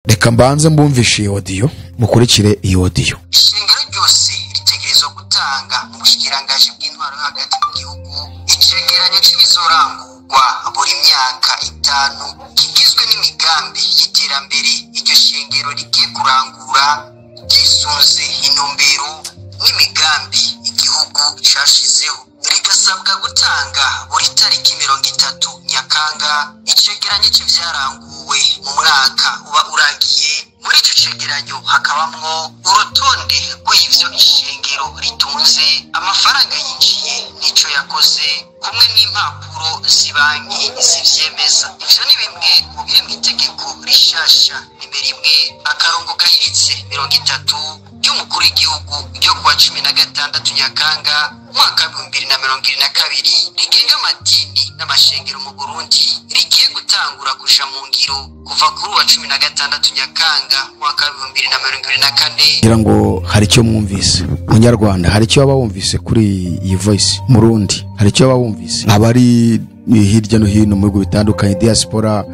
Reka mbanze mbumvishe iyi audio, mukurikire iyi audio. Ishengero ryose ritegerezwa gutanga mu bushikiranganji bw'intwaro yo hagati mu gihugu icegeranyo c'ibizorangurwa buri myaka 5 kigizwe n'imigambi y'iterambere iryo shengero rigiye kurangura ryisunze intumbero n'imigambi igihugu cashizeho. Rigasabwa gutanga buri tariki 30 Nyakanga icegeranyo c'ivyaranguwe mu mwaka uba urangiye. Muri ico cegeranyo hakabamwo urutonde rw'ivyo ishengero ritunze, amafaranga yinjiye n'ico yakoze, kumwe n'impapuro z'ibanki zivyemeza. Ivyo ni bimwe mu biri mw'itegeko rishasha nimero 1-30 ry'umukuru w'igihugu ryo kuwa 16 Nyakanga mwaka 2022 rigenga amadini n'amashengero mu Burundi, rigiye gutangura kuja mu ngiro kuva kuri uwa 16 Nyakanga mwaka 2024. Ngira ngo hari icyo mwumvise Munyarwanda, hari icyo wumvise kuri iyi voice. Murundi hari icyo wumvise. Abari hirya no hino mu bihugu bitandukanye, diaspora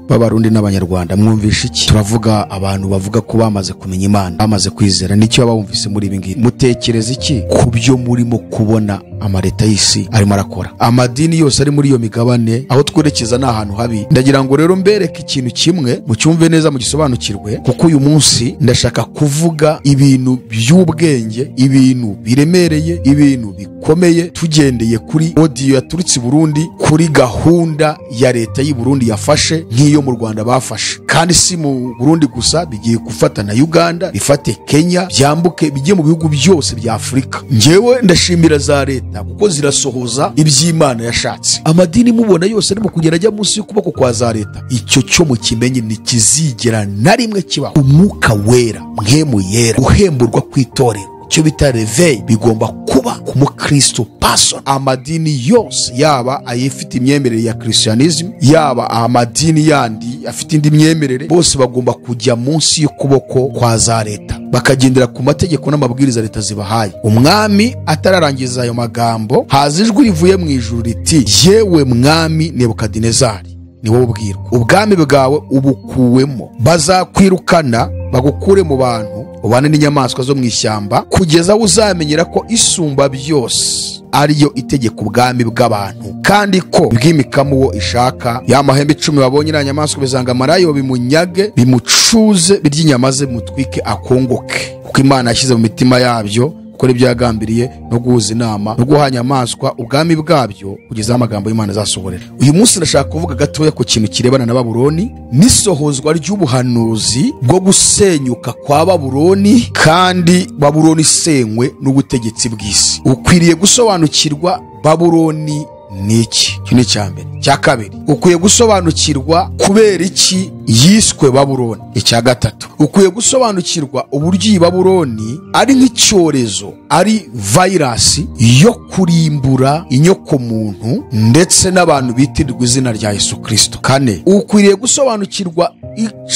b'Abarundi n'Abanyarwanda, mwumvishe iki? Turavuga abantu bavuga ko bamaze kumenya Imana, bamaze kwizera, nicyo bawumvise muri ibi ngibi. Mutekereza iki ku byo murimo kubona amareta y'isi arimo arakora? Amadini yose ari muri iyo migabane, aho twerekeza ni ahantu habi. Ndagira ngo rero mbereke ikintu kimwe mucyumve neza, mugisobanukirwe, kuko uyu munsi ndashaka kuvuga ibintu by'ubwenge, ibintu biremereye, ibintu bikomeye, tugendeye kuri audio yaturutse i Burundi, kuri gahunda ya leta y'i Burundi yafashe nk'iyo mu Rwanda bafashe. Kandi si mu Burundi gusa, bigiye gufata na Uganda, bifate Kenya, byambuke bijye mu bihugu byose bya Afurika. Njyewe ndashimira za leta kuko zirasohoza iby'Imana yashatse. Amadini mubona yose arimo kugera ajya munsi y'ukuboko kwa za leta. Icyo cyo mukimenye ntikizigera na rimwe kibaho. Umwuka wera, mpwemu yera, uhemburwa kw'itorero, icyo bita réveil, bigomba kuba ku mukristo person. Amadini yose, yaba ayifite imyemerere ya Christianism, yaba amadini yandi afite indi myemerere, bose bagomba kujya munsi y'ukuboko kwa za leta, bakagendera ku mategeko n'amabwiriza leta zibahaye. Umwami atararangiza ayo magambo, haza ijwi rivuye mu ijuru riti: yewe mwami Nebukadinezari, ni wowe ubwirwa, ubwami bwawe ubukuwemo, bazakwirukana bagukure mu bantu, ubane n'inyamaswa zo mu ishyamba, kugeza aho uzamenyera ko isumba byose ariyo itegeka ubwami bw'abantu, kandi ko bwimikamo uwo ishaka. Ya mahembe 10 babonye iriya nyamaswa bizangamarayo, bimunyage, bimucuze, birya inyama ze, bimutwike akongoke, kuko Imana yashyize mu mitima yabyo gukora ibyo yagambiriye no guhuza inama no guha inyamaswa ubwami bwabyo, kugeza aho amagambo y'Imana azasohorera. Uyu munsi ndashaka kuvuga gatoya ku kintu kirebana na Babuloni n'isohozwa ry'ubuhanuzi bwo gusenyuka kwa Babuloni, kandi Babuloni isenywe n'ubutegetsi bw'isi. Ukwiriye gusobanukirwa Babuloni ni iki. Icyo ni icya mbere. Icya kabiri, ukwiye gusobanukirwa kubera iki yiswe Babuloni. Icya gatatu, ukwiye gusobanukirwa uburyo iyi Babuloni ari nk'icyorezo, ari virus yo kurimbura inyokomuntu ndetse n'abantu bitirirwa izina rya Yesu Kristo. Kane, ukwiriye gusobanukirwa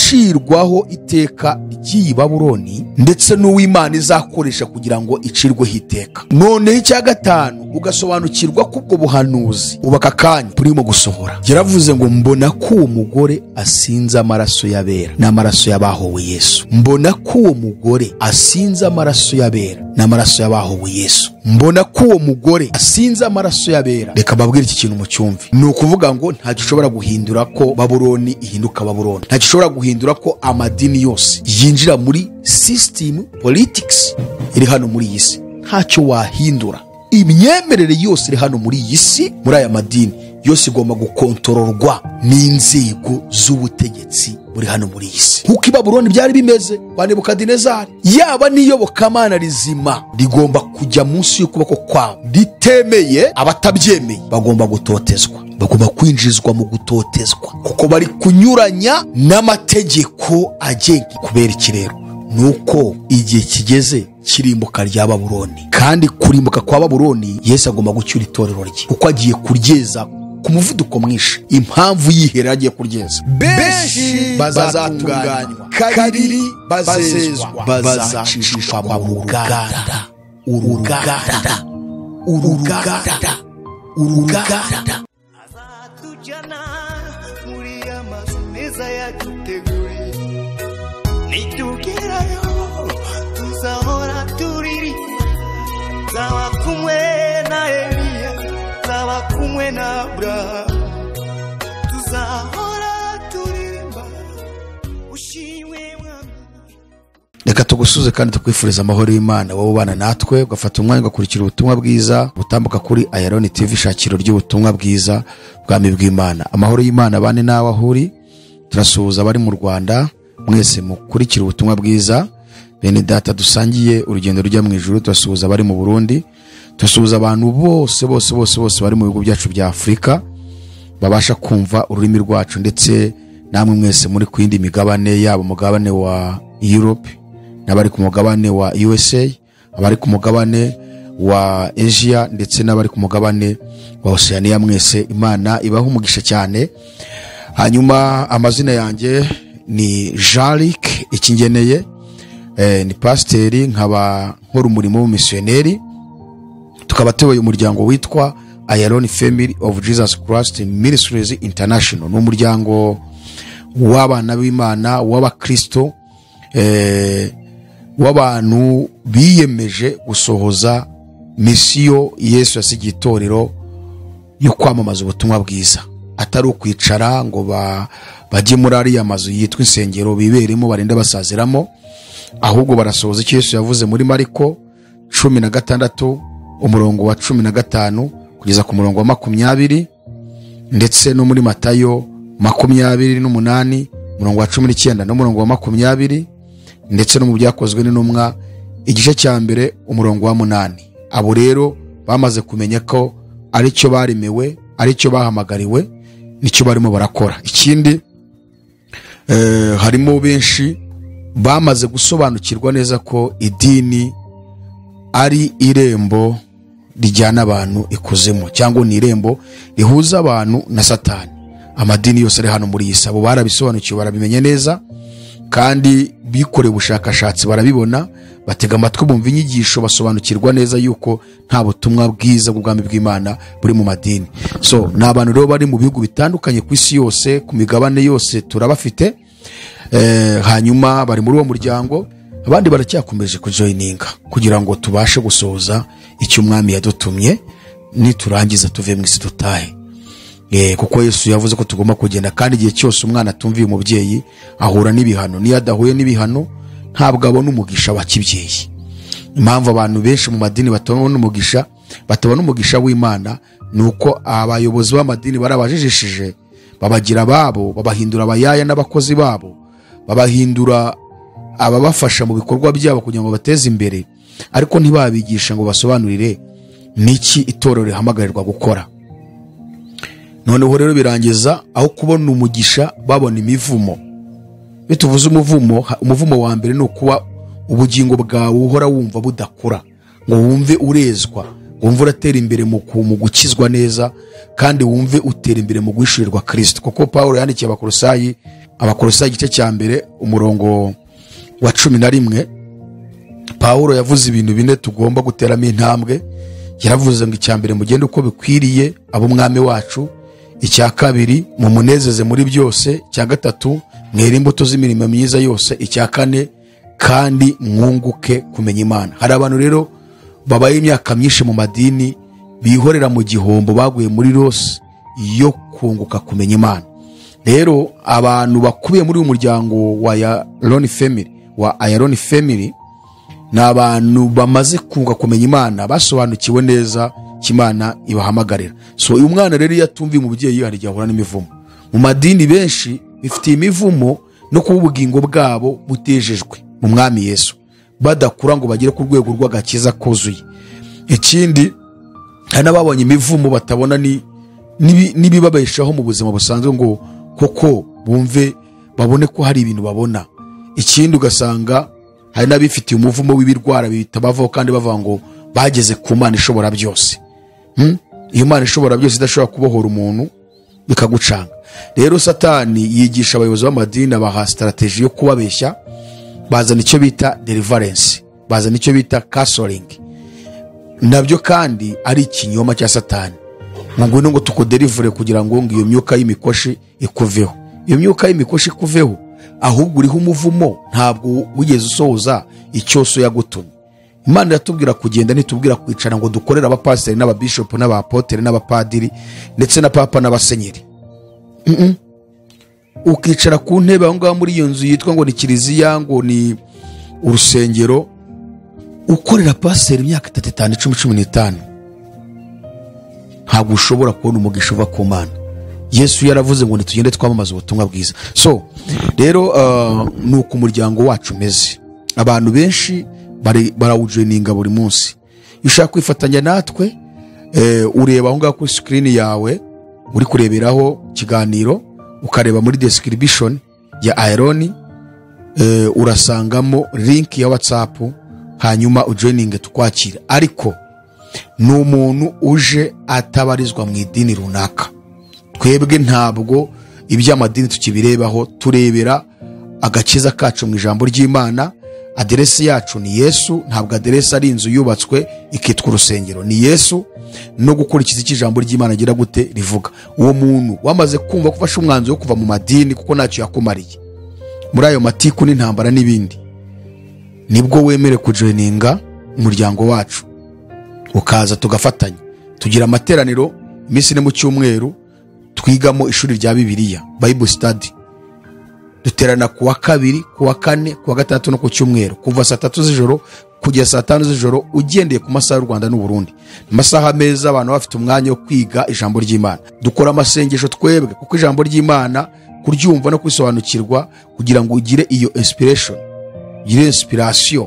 icirwaho iteka ry'iyi Babuloni ndetse n'uw'Imana izakoresha kugira ngo icirweho iteka. Noneho icya gatanu, ugasobanukirwa ko ubwo buhanuzi ubaka kanya burimo gusohora. Yaravuze ngo mbona ko uwo mugore asinze amaraso y'abera n'amaraso y'abahowe Yesu. Mbona ko uwo mugore asinze amaraso y'abera n'amaraso y'abahowe Yesu. Mbona ko uwo mugore asinze amaraso y'abera. Reka mbabwire iki kintu mucyumve. Ni ukuvuga ngo ntacyo ushobora guhindura ko Babuloni ihinduka Babuloni. Ntacyo ushobora guhindura ko amadini yose yinjira muri system politics iri hano muri iyi si. Ntacyo wahindura. Imyemerere yose iri hano muri iyi si, muri aya madini yose, igomba gukontororwa n'inzego z'ubutegetsi buri hano muri iyi si, nk'uko i Babuloni byari bimeze kwa Nebukadinezari. Yaba n'iyobokamana rizima rigomba kujya munsi y'ukuboko kwabo, ritemeye abatabyemeye bagomba gutotezwa, bagomba kwinjizwa mu gutotezwa, kuko bari kunyuranya n'amategeko agenga. Kubera iki rero? Nuko igihe kigeze kirimbuka rya Babuloni, kandi kurimbuka kwa Babuloni Yesu agomba gucyura itorero rye, kuko agiye kuryeza ku muvuduko mwinshi. Impamvu yihera agiye kuryeza, benshi bazatunganywa, kabiri bazezwa, bazacishwa mu ruganda, uruganda, uruganda, uruganda. Azatujyana muri ya mazu meza yaduteguriye. Reka tugusuze kandi tukwifuriza amahoro y'Imana, wowe ubana natwe ugafata umwanya ugakurikira ubutumwa bwiza butambuka kuri Ayaroni TV, ishakiro ry'ubutumwa bwiza bwami bw'Imana. Amahoro y'Imana bane nawe aho uri. Turasuhuza abari mu Rwanda mwese mukurikira ubutumwa bwiza, bene data dusangiye urugendo rujya mu ijuru. Turasuhuza abari mu Burundi, turasuhuza abantu bose bose bose bose bari mu bihugu byacu bya Afurika babasha kumva ururimi rwacu, ndetse namwe mwese muri ku yindi migabane, yaba umugabane wa Europe n'abari ku mugabane wa USA, abari ku mugabane wa Asia ndetse n'abari ku mugabane wa Oceania, mwese Imana ibaha umugisha cyane. Hanyuma amazina yanjye ni Jean-Luc Ikingeneye, ni pasiteri, nkaba nkora umurimo w'ubumisiyoneri. Tukaba tuyoboye umuryango witwa Ayaroni Family of Jesus Christ Ministries International. Ni umuryango w'abana b'Imana, w'abakristo, w'abantu biyemeje gusohoza misiyo Yesu yasigiye itorero yo kwamamaza ubutumwa bwiza, atari ukwicara ngo bajye muri ariya mazu yitwa insengero biberemo barinde basaziramo, ahubwo barasohoza icyo Yesu yavuze muri Mariko 16 umurongo wa 15 kugeza ku murongo wa 20, ndetse no muri Matayo 28 umurongo wa 19 n'umurongo wa 20, ndetse no mu Byakozwe n'Intumwa igice cya mbere umurongo wa 8. Abo rero bamaze kumenya ko aricyo baremewe, aricyo bahamagariwe, nicyo barimo barakora. Ikindi, harimo benshi bamaze gusobanukirwa neza ko idini ari irembo rijyana abantu ikuzimu, cyangwa ni irembo rihuza abantu na Satani. Amadini yose ari hano muri iyi si, abo barabisobanukiwe, barabimenya neza, kandi bikoreye ubushakashatsi barabibona, batega amatwi bumva inyigisho, basobanukirwa neza yuko nta butumwa bwiza bw'ubwami bw'Imana buri mu madini. So ni abantu rero bari mu bihugu bitandukanye ku isi yose, ku migabane yose turabafite. Hanyuma bari muri uwo muryango, abandi baracyakomeje kujoininga kugira ngo tubashe gusohoza icyo umwami yadutumye, niturangiza tuve mu isi dutahe. Kuko Yesu yavuze ko tugomba kugenda, kandi igihe cyose umwana atumviye umubyeyi ahura n'ibihano. Niyo adahuye n'ibihano ntabwo abona umugisha wa kibyeyi. Impamvu abantu benshi mu madini batabona umugisha, batabona umugisha w'Imana, ni uko abayobozi b'amadini barabajijishije, babagira ababo, babahindura abayaya n'abakozi babo, babahindura ababafasha mu bikorwa byabo kugira ngo bateze imbere, ariko ntibabigisha ngo basobanurire niki itorero rihamagarirwa gukora. Noneho rero birangiza aho kubona umugisha babona imivumo. Iyo tuvuze umuvumo, umuvumo wa mbere ni ukuba ubugingo bwawe uhora wumva budakura, ngo wumve urezwa, wumve uratera imbere mu gukizwa neza, kandi wumve utera imbere mu guhishurirwa Kristo. Kuko Paulo yandikiye Abakolosayi, Abakolosayi igice cya mbere umurongo wa 11, Paulo yavuze ibintu bine tugomba guteramo intambwe. Yaravuze ngo icya mbere mugende uko bikwiriye abo umwami wacu, icya kabiri mumunezeze muri byose, icya gatatu mwere imbuto z'imirimo myiza yose, icya kane kandi mwunguke kumenya Imana. Hari abantu rero babaye imyaka myinshi mu madini bihorera mu gihombo, baguye muri rose yo kunguka kumenya Imana. Rero abantu bakubiye muri uyu muryango wa Ayaroni Family, wa Ayaroni Family, ni abantu bamaze kunguka kumenya Imana, basobanukiwe neza Imana ibahamagarira. So uyu mwana rero iyo atumviye umubyeyi hari igihe ahura n'imivumo. Mu madini benshi bifitiye imivumo no kuba ubugingo bwabo butejejwe mu mwami Yesu, badakura ngo bagere ku rwego rw'agakiza kuzuye. Ikindi, hari n'ababonye imivumo batabona n'ibibabeshaho mu buzima busanzwe, ngo koko bumve babone ko hari ibintu babona. Ikindi, ugasanga hari n'abifitiye umuvumo w'ibirwara bitabavaho, kandi bavuga ngo bageze ku Mana ishobora byose. Iyo Mana ishobora byose idashobora kubohora umuntu bikagucanga. Rero Satani yigisha abayobozi b'amadini, abaha strategy yo kubabeshya, bazana icyo bita deliverance, bazana icyo bita castling, nabyo kandi ari ikinyoma cya Satani. Ngo ngwino ngo tukudelivure kugira ngo iyo myuka y'imikoshi ikuveho. Iyo myuka y'imikoshi ikuveho, ahubwo uriho umuvumo, ntabwo wigeze usohoza icyo so yagutumye. Imana iratubwira kugenda, ntitubwira kwicara ngo dukorere abapasiteri n'ababishopu n'abapotere n'abapadiri ndetse na papa n'abasenyeri. Ukicara ku ntebe aho ngaho muri iyo nzu yitwa ngo ni kiliziya, ngo ni urusengero, ukorera pasiteri imyaka 3, 5, 10, 15, ntabwo ushobora kubona umugisha uva ku Mana. Yesu yaravuze ngo nitugende twamamaze ubutumwa bwiza. So rero ni uko umuryango wacu umeze. Abantu benshi barawujoininga buri munsi. Iyo ushaka kwifatanya natwe, ureba aho ngaho kuri screen yawe uri kureberaho ikiganiro, ukareba muri description ya Aaron, urasangamo link ya WhatsApp, hanyuma ujoininge tukwakira. Ariko ni umuntu uje atabarizwa mu idini runaka. Twebwe ntabwo iby'amadini tukibirebaho, turebera agakiza kacu mu ijambo ry'Imana. Aderesi yacu ni Yesu, ntabwo aderesi ari inzu yubatswe ikitwa urusengero, ni Yesu no gukurikiza icyo ijambo ry'Imana agira gute rivuga. Uwo muntu wamaze kumva ko ufashe umwanzuro wo kuva mu madini kuko ntacyo yakumariye muri ayo matiku n'intambara n'ibindi, nibwo wemere kujoininga umuryango wacu, ukaza tugafatanya. Tugira amateraniro iminsi ine mu cyumweru, twigamo ishuri rya Bibiliya, Bible study. Duterana ku wa kabiri, ku wa kane, ku wa gatandatu no ku cyumweru, kuva saa 3 z'ijoro kugeza saa 5 z'ijoro, ugendeye ku masaha y'u Rwanda n'u Burundi. Amasaha meza, abantu bafite umwanya wo kwiga ijambo ry'Imana. Dukora amasengesho twebwe, kuko ijambo ry'Imana kuryumva no kwisobanukirwa kugira ngo ugire iyo inspiration, ugire inspiration,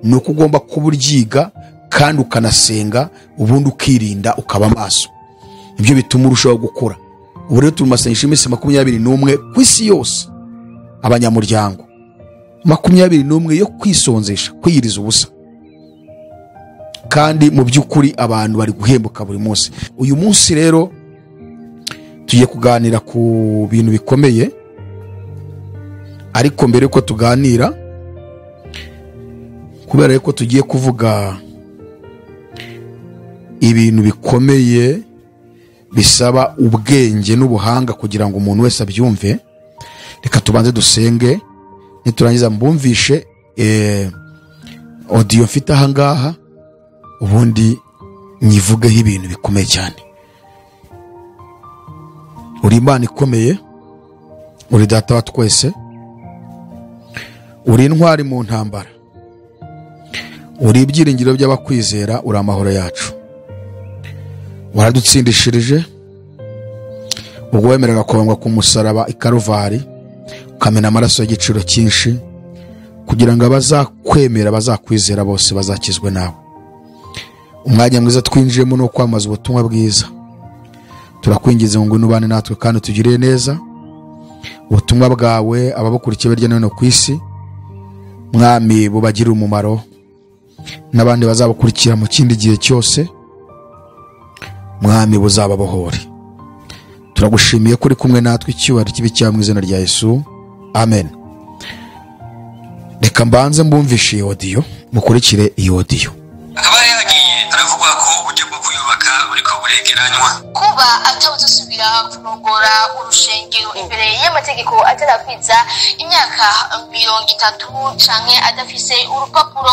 ni uko ugomba kuba uryiga kandi ukanasenga, ubundi ukirinda ukaba maso. Ibyo bituma urushaho gukura. Ubu rero turi mu masengesho y'iminsi 21 ku isi yose, abanyamuryango 21 yo kwisonzesha, kwiyiriza ubusa. Kandi mu by'ukuri abantu bari guhembuka buri munsi. Uyu munsi rero tugiye kuganira ku bintu bikomeye, ariko mbere yuko tuganira, kubera yuko tugiye kuvuga ibintu bikomeye bisaba ubwenge n'ubuhanga kugira ngo umuntu wese abyumve, reka tubanze dusenge. Niturangiza mbumvishe audio mfite aha ngaha, ubundi nyivugeho ibintu bikomeye cyane. Uri Imana ikomeye, uri data wa twese, uri intwari mu ntambara, uri ibyiringiro by'abakwizera, uri amahoro yacu. Waradutsindishirije ubwo wemeraga kubambwa ku musaraba i Karuvari, ukamena amaraso y'igiciro cyinshi kugira ngo abazakwemera, bazakwizera bose bazakizwe nawe. Umwanya mwiza twinjiyemo ni ukwamamaza ubutumwa bwiza. Turakwinginze ngo ngwino ubane natwe kandi utugirire neza. Ubutumwa bwawe ababukurikiye hirya no hino ku isi, Mwami, bubagirire umumaro, n'abandi bazabukurikira mu kindi gihe cyose, Mwami, buzababohore. Turagushimiye ko uri kumwe natwe, icyubahiro kibe icyawe mu izina rya Yesu, amen. Reka mbanze mbumvishe iyi audio, mukurikire iyi audio. Akaba yari yagiye aravugwa ko uburyo bwo kuyubaka buriko buregeranywa. Kuba atawuzosubira kurongora urushengero imbere y'amategeko atarakwiza imyaka 30 canke adafise urupapuro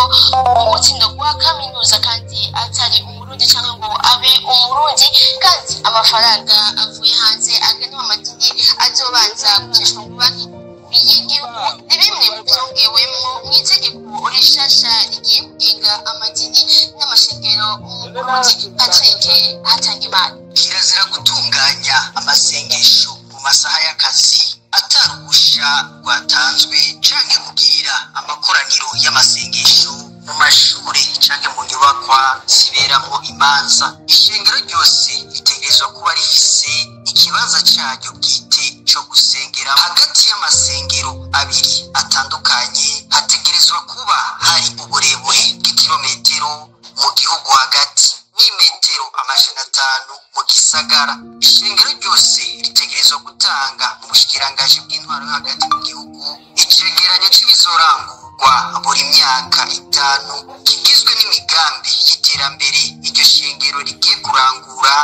umutsindo rwa kaminuza, kandi atari Umurundi canke ngo abe Umurundi, kandi amafaranga avuye hanze agenewe amadini azobanza gucishwa mu banki y'igihugu, ni bimwe mu vyongewemwo mw'itegeko rishasha rigiye kugenga amadini n'amashengero mu Burundi. Patrick Hatangimana. Kirazira gutunganya amasengesho mu masaha y'akazi ataruhusha rwatanzwe, canke kugira amakoraniro y'amasengesho mu mashure canke mu nyubakwa ziberamwo imanza. Ishengero ryose ritegerezwa kuba rifise ikibanza caryo bwite co gusengera. Hagati y'amasengero abiri atandukanye hategerezwa kuba hari uburebure bw'ikirometero mu gihugu hagati n'imetero 500 mu gisagara. Ishengero ryose ritegerezwa gutanga mu bushikiranganji bw'intwaro yo hagati mu gihugu icegeranyo c'ibizorangurwa buri myaka 5 kigizwe n'imigambi y'iterambere iryo shengero rigiye kurangura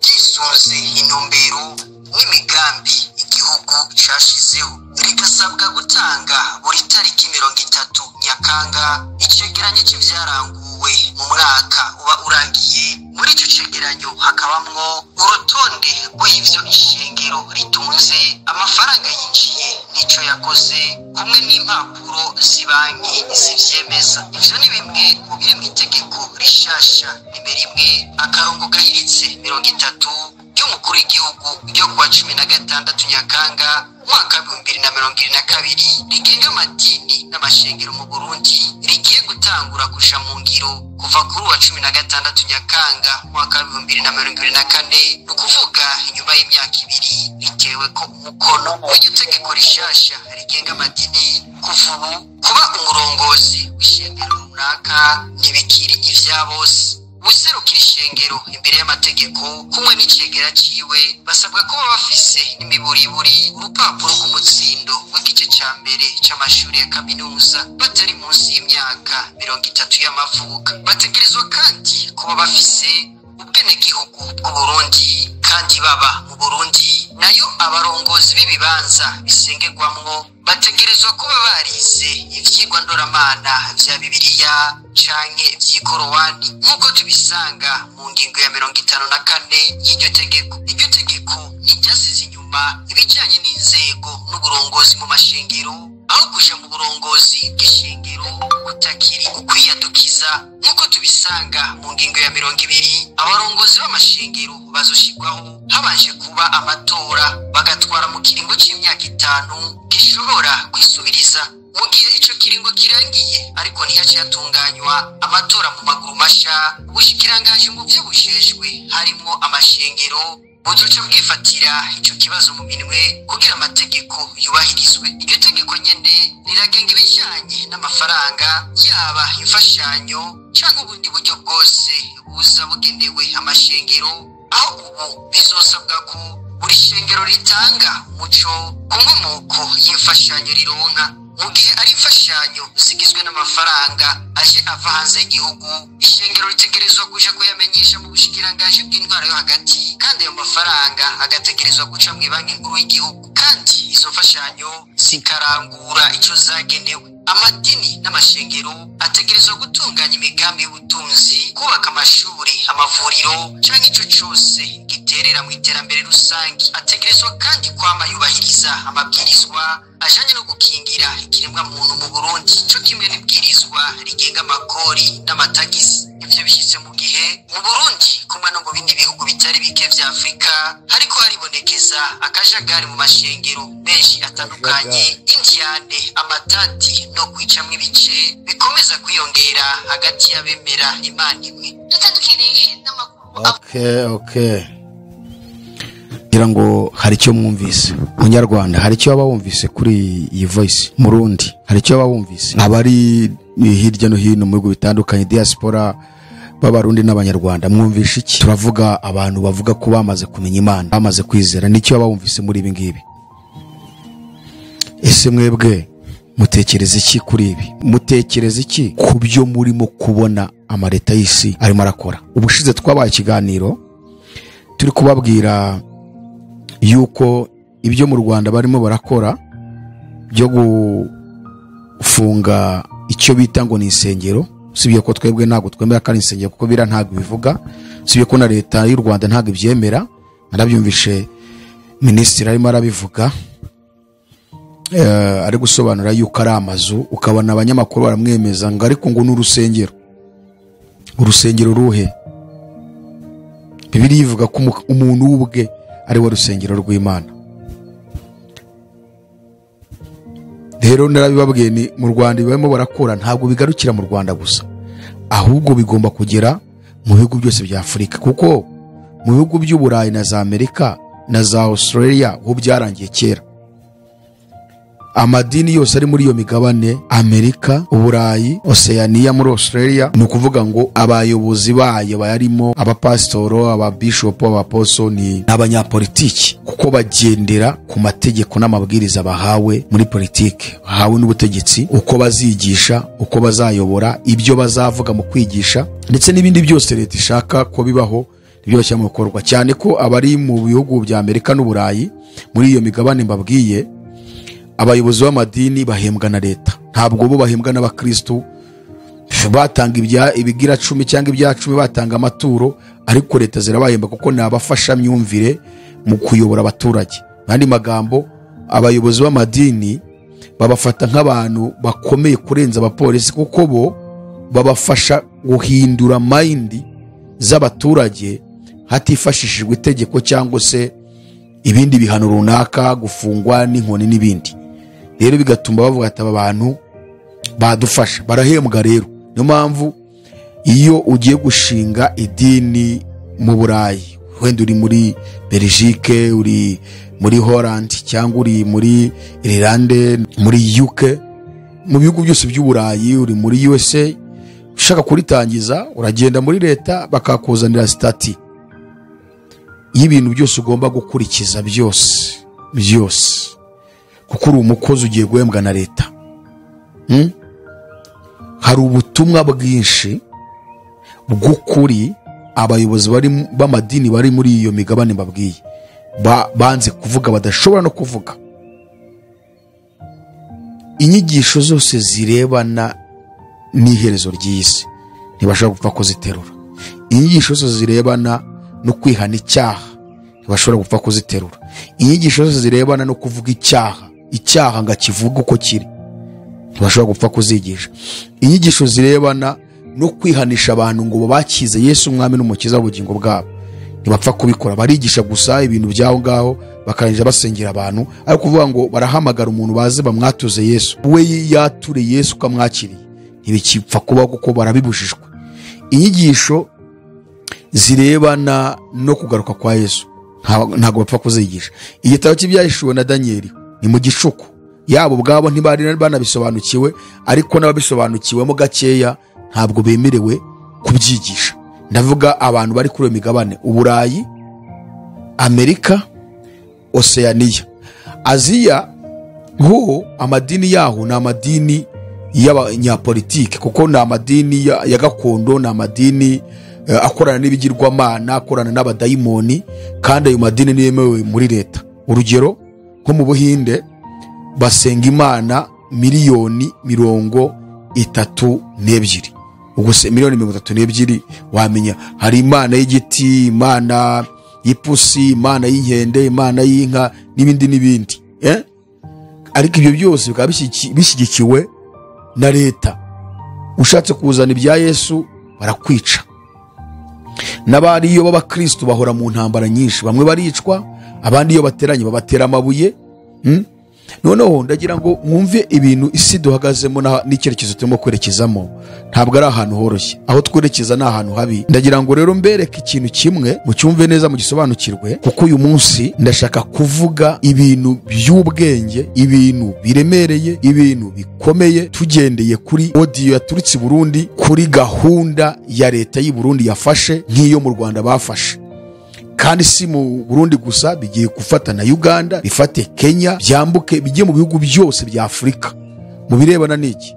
ryisunze intumbero n'imigambi igihugu cashizeho. Rigasabwa gutanga buri tariki 30 Nyakanga icegeranyo c'ivyaranguwe. vyaranguwe mu mwaka uba urangiye. Muri ico cegeranyo hakabamwo urutonde rw'ivyo ishengero ritunze, amafaranga yinjiye n'ico yakoze, kumwe n'impapuro z'ibanki zivyemeza. Ivyo ni bimwe mu biri mw'itegeko rishasha nimero 1-30 ry'umukuru w'igihugu ryo kuwa 16 Nyakanga umwaka 2022 rigenga amadini n'amashengero mu Burundi, rigiye gutangura kuja mu ngiro kuva kuri uwa 16 Nyakanga umwaka 2024, ni ukuvuga inyuma y'imyaka 2 ritewe ko umukono. W'iryo tegeko rishasha rigenga amadini, kuva ubu kuba umurongozi w'ishengero runaka ntibikiri ivya bose. Userukira ishengero imbere y'amategeko kumwe n'icegera ciwe basabwa kuba bafise n'imiburiburi urupapuro rw'umutsindo w'igice ca mbere c'amashuri ya kaminuza, batari munsi y'imyaka 30 y'amavuko. Bategerezwa kandi kuba bafise ubwenegihugu bw'Uburundi kandi baba mu Burundi. Nayo abarongozi b'ibibanza bisengerwamwo bategerezwa kuba barize ivyigwa ndoramana vya Bibiliya canke vy'ikorowani, nk'uko tubisanga mu ngingo ya 54 y'iryo tegeko. Iryo tegeko ntiryasize inyuma ibijanye n'inzego n'uburongozi mu mashengero, aho kuja mu burongozi bw'ishengero kutakiri ukwiyadukiza, nk'uko tubisanga mu ngingo ya 20. Abarongozi b'amashengero bazoshirwaho habanje kuba amatora, bagatwara mu kiringo c'imyaka 5 gishobora kwisubiriza. Mu gihe ico kiringo kirangiye ariko ntihace hatunganywa amatora mu maguru masha, ubushikiranganji mu vyo bujejwe harimwo amashengero buzoca bwifatira ico kibazo mu minwe kugira amategeko yubahirizwe. Iryo tegeko nyene riragenga ibijanye n'amafaranga, yaba imfashanyo canke ubundi buryo bwose buza bugenewe amashengero, aho ubu bizosabwa ko buri shengero ritanga umuco ku nkomoko y'imfashanyo rironka. Mu gihe ari imfashanyo zigizwe n'amafaranga aje ava hanze y'igihugu, ishengero ritegerezwa kuja kuyamenyesha mu bushikiranganji bw'intwaro yo hagati, kandi ayo mafaranga agategerezwa guca mw'ibanki nkuru y'igihugu, kandi izo mfashanyo zikarangura ico zagenewe. Amadini n'amashengero ategerezwa gutunganya imigambi y'ubutunzi, kubaka amashuri, amavuriro canke ico cose giterera mu iterambere rusange. Ategerezwa kandi kwama yubahiriza amabwirizwa ajanye no gukingira ikiremwa muntu mu Burundi, co kimwe n'ibwirizwa rigenga amakori n'amatagisi. Ivyo bishitse mu gihe mu Burundi kumwe no mu bindi bihugu bitari bike vya Afrika hariko haribonekeza akajagari mu mashengero menshi atandukanye, indyane, amatati no kwicamwo ibice bikomeza kwiyongera hagati y'abemera Imana imwe. Dutandukire n'amakuru. Okay. Ngira ngo hari icyo mwumvise. Munyarwanda hari icyo waba wumvise kuri iyi voice? Murundi hari icyo waba wumvise? Abari hirya no hino mu bihugu bitandukanye, diaspora b'Abarundi n'Abanyarwanda, mwumvishe iki? Turavuga abantu bavuga ko bamaze kumenya Imana, bamaze kwizera, nicyo waba wumvise muri ibi ngibi? Ese mwebwe mutekereza iki kuri ibi? Mutekereza iki ku byo murimo kubona amareta y'isi arimo arakora? Ubushize twabaye ikiganiro turi kubabwira yuko ibyo mu Rwanda barimo barakora byo gufunga icyo bita ngo ni insengero, usibye ko twebwe ntabwo twemera ko ari insengero kuko bira ntabwo bivuga, usibye ko na leta y'u Rwanda ntabwo ibyemera. Narabyumvishe minisitiri arimo arabivuga, ari gusobanura yuko ari amazu, ukabona abanyamakuru baramwemeza ngo ariko ngo ni urusengero. Urusengero ruhe? Bibiliya ivuga ko umuntu ubwe ari we rusengero rw'Imana. Rero narabibabwiye ni mu Rwanda barimo barakora, ntabwo bigarukira mu Rwanda gusa, ahubwo bigomba kugera mu bihugu byose bya Afurika, kuko mu bihugu by'Uburayi na za Amerika na za Australia ho byarangiye kera. Amadini yose ari muri iyo migabane, Amerika, Uburayi, Oceania, muri Australia, ni ukuvuga ngo abayobozi bayo bayarimo, abapasitoro, ababishopu, abaposo, ni abanyapolitiki, kuko bagendera ku mategeko n'amabwiriza bahawe muri politiki, bahawe n'ubutegetsi, uko bazigisha, uko bazayobora, ibyo bazavuga mu kwigisha, ndetse n'ibindi byose leta ishaka ko bibaho nibyo bashyira mu bikorwa. Cyane ko abari mu bihugu bya Amerika n'Uburayi muri iyo migabane mbabwiye, abayobozi b'amadini bahembwa na leta, ntabwo bo bahembwa n'abakristo. Batanga ibigira 10 cyangwa ibya 10, batanga amaturo, ariko leta zirabahemba kuko ni abafashamyumvire mu kuyobora abaturage. Andi magambo, abayobozi b'amadini babafata nk'abantu bakomeye kurenza abapolisi, kuko bo babafasha guhindura mind z'abaturage hatifashishijwe itegeko cyangwa se ibindi bihano runaka, gufungwa n'inkoni n'ibindi. Rero bigatuma bavuga ati aba bantu badufasha, barahembwa. Rero niyo mpamvu iyo ugiye gushinga idini mu Burayi, wenda uri muri Belgique, uri muri Holland, cyangwa uri muri Irlande, muri UK, mu bihugu byose by'Uburayi, uri muri USA, ushaka kuritangiza, uragenda muri leta bakakuzanira statut y'ibintu byose ugomba gukurikiza byose byose, kuko uri umukozi ugiye guhembwa na leta. Hari ubutumwa bwinshi bw'ukuri abayobozi b'amadini bari muri iyo migabane babwiye banze kuvuga, badashobora no kuvuga. Inyigisho zose zirebana n'iherezo ry'isi ntibashobora gupfa kuziterura. Inyigisho zose zirebana no kwihana icyaha ntibashobora gupfa kuziterura. Inyigisho zose zirebana no kuvuga icyaha, icyaha ngo akivuge uko kiri, ntibashobora gupfa kuzigisha. Inyigisho zirebana no kwihanisha abantu ngo bakize Yesu umwami n'umukiza w'ubugingo bwabo ntibapfa kubikora. Barigisha gusa ibintu by'aho ngaho, bakarangiza basengera abantu, ariko kuvuga ngo barahamagara umuntu baze bamwatuze Yesu, we yature Yesu ukamwakiriye, ntibikipfa kubaho kuko barabibujijwe. Inyigisho zirebana no kugaruka kwa Yesu ntabwo bapfa kuzigisha. Igitabo cy'Ibyahishuwe na Daniyeli ni mu gicuku, yabo ubwabo ntibari banabisobanukiwe, ariko n'ababisobanukiwemo gakeya ntabwo bemerewe kubyigisha. Ndavuga abantu bari kuri iyo migabane: Uburayi, Amerika, Oceania, Aziya. Ho amadini yaho ni amadini y'abanyapolitike, kuko ni amadini ya gakondo, ni amadini akorana n'ibigirwamana, akorana n'abadayimoni, kandi ayo madini niyemewe muri leta. Urugero nko mu Buhinde basenga Imana 32 miliyoni. Ubwo se 32 miliyoni, wamenya hari imana y'igiti, imana y'ipusi, imana y'inkende, imana y'inka n'ibindi n'ibindi, eh? Ariko ibyo byose bikaba bishyigikiwe na leta. Ushatse kuzana ibya Yesu barakwica. N'abariyo b'abakristo bahora mu ntambara nyinshi, bamwe baricwa, abandi iyo bateranye babatera amabuye. Noneho ndagira ngo mwumve ibintu isi duhagazemo n'icyerekezo turimo kwerekezamo. Ntabwo ari ahantu horoshye, aho twerekeza ni ahantu habi. Ndagira ngo rero mbereke ikintu kimwe, mucyumve neza, mugisobanukirwe, kuko uyu munsi ndashaka kuvuga ibintu by'ubwenge, ibintu biremereye, ibintu bikomeye, tugendeye kuri audio yaturutse i Burundi, kuri gahunda ya leta y'i Burundi yafashe nk'iyo mu Rwanda bafashe. Kandi si mu Burundi gusa, bigiye gufata na Uganda, bifate Kenya, byambuke bijye mu bihugu byose bya Afurika. Mu birebana n'iki?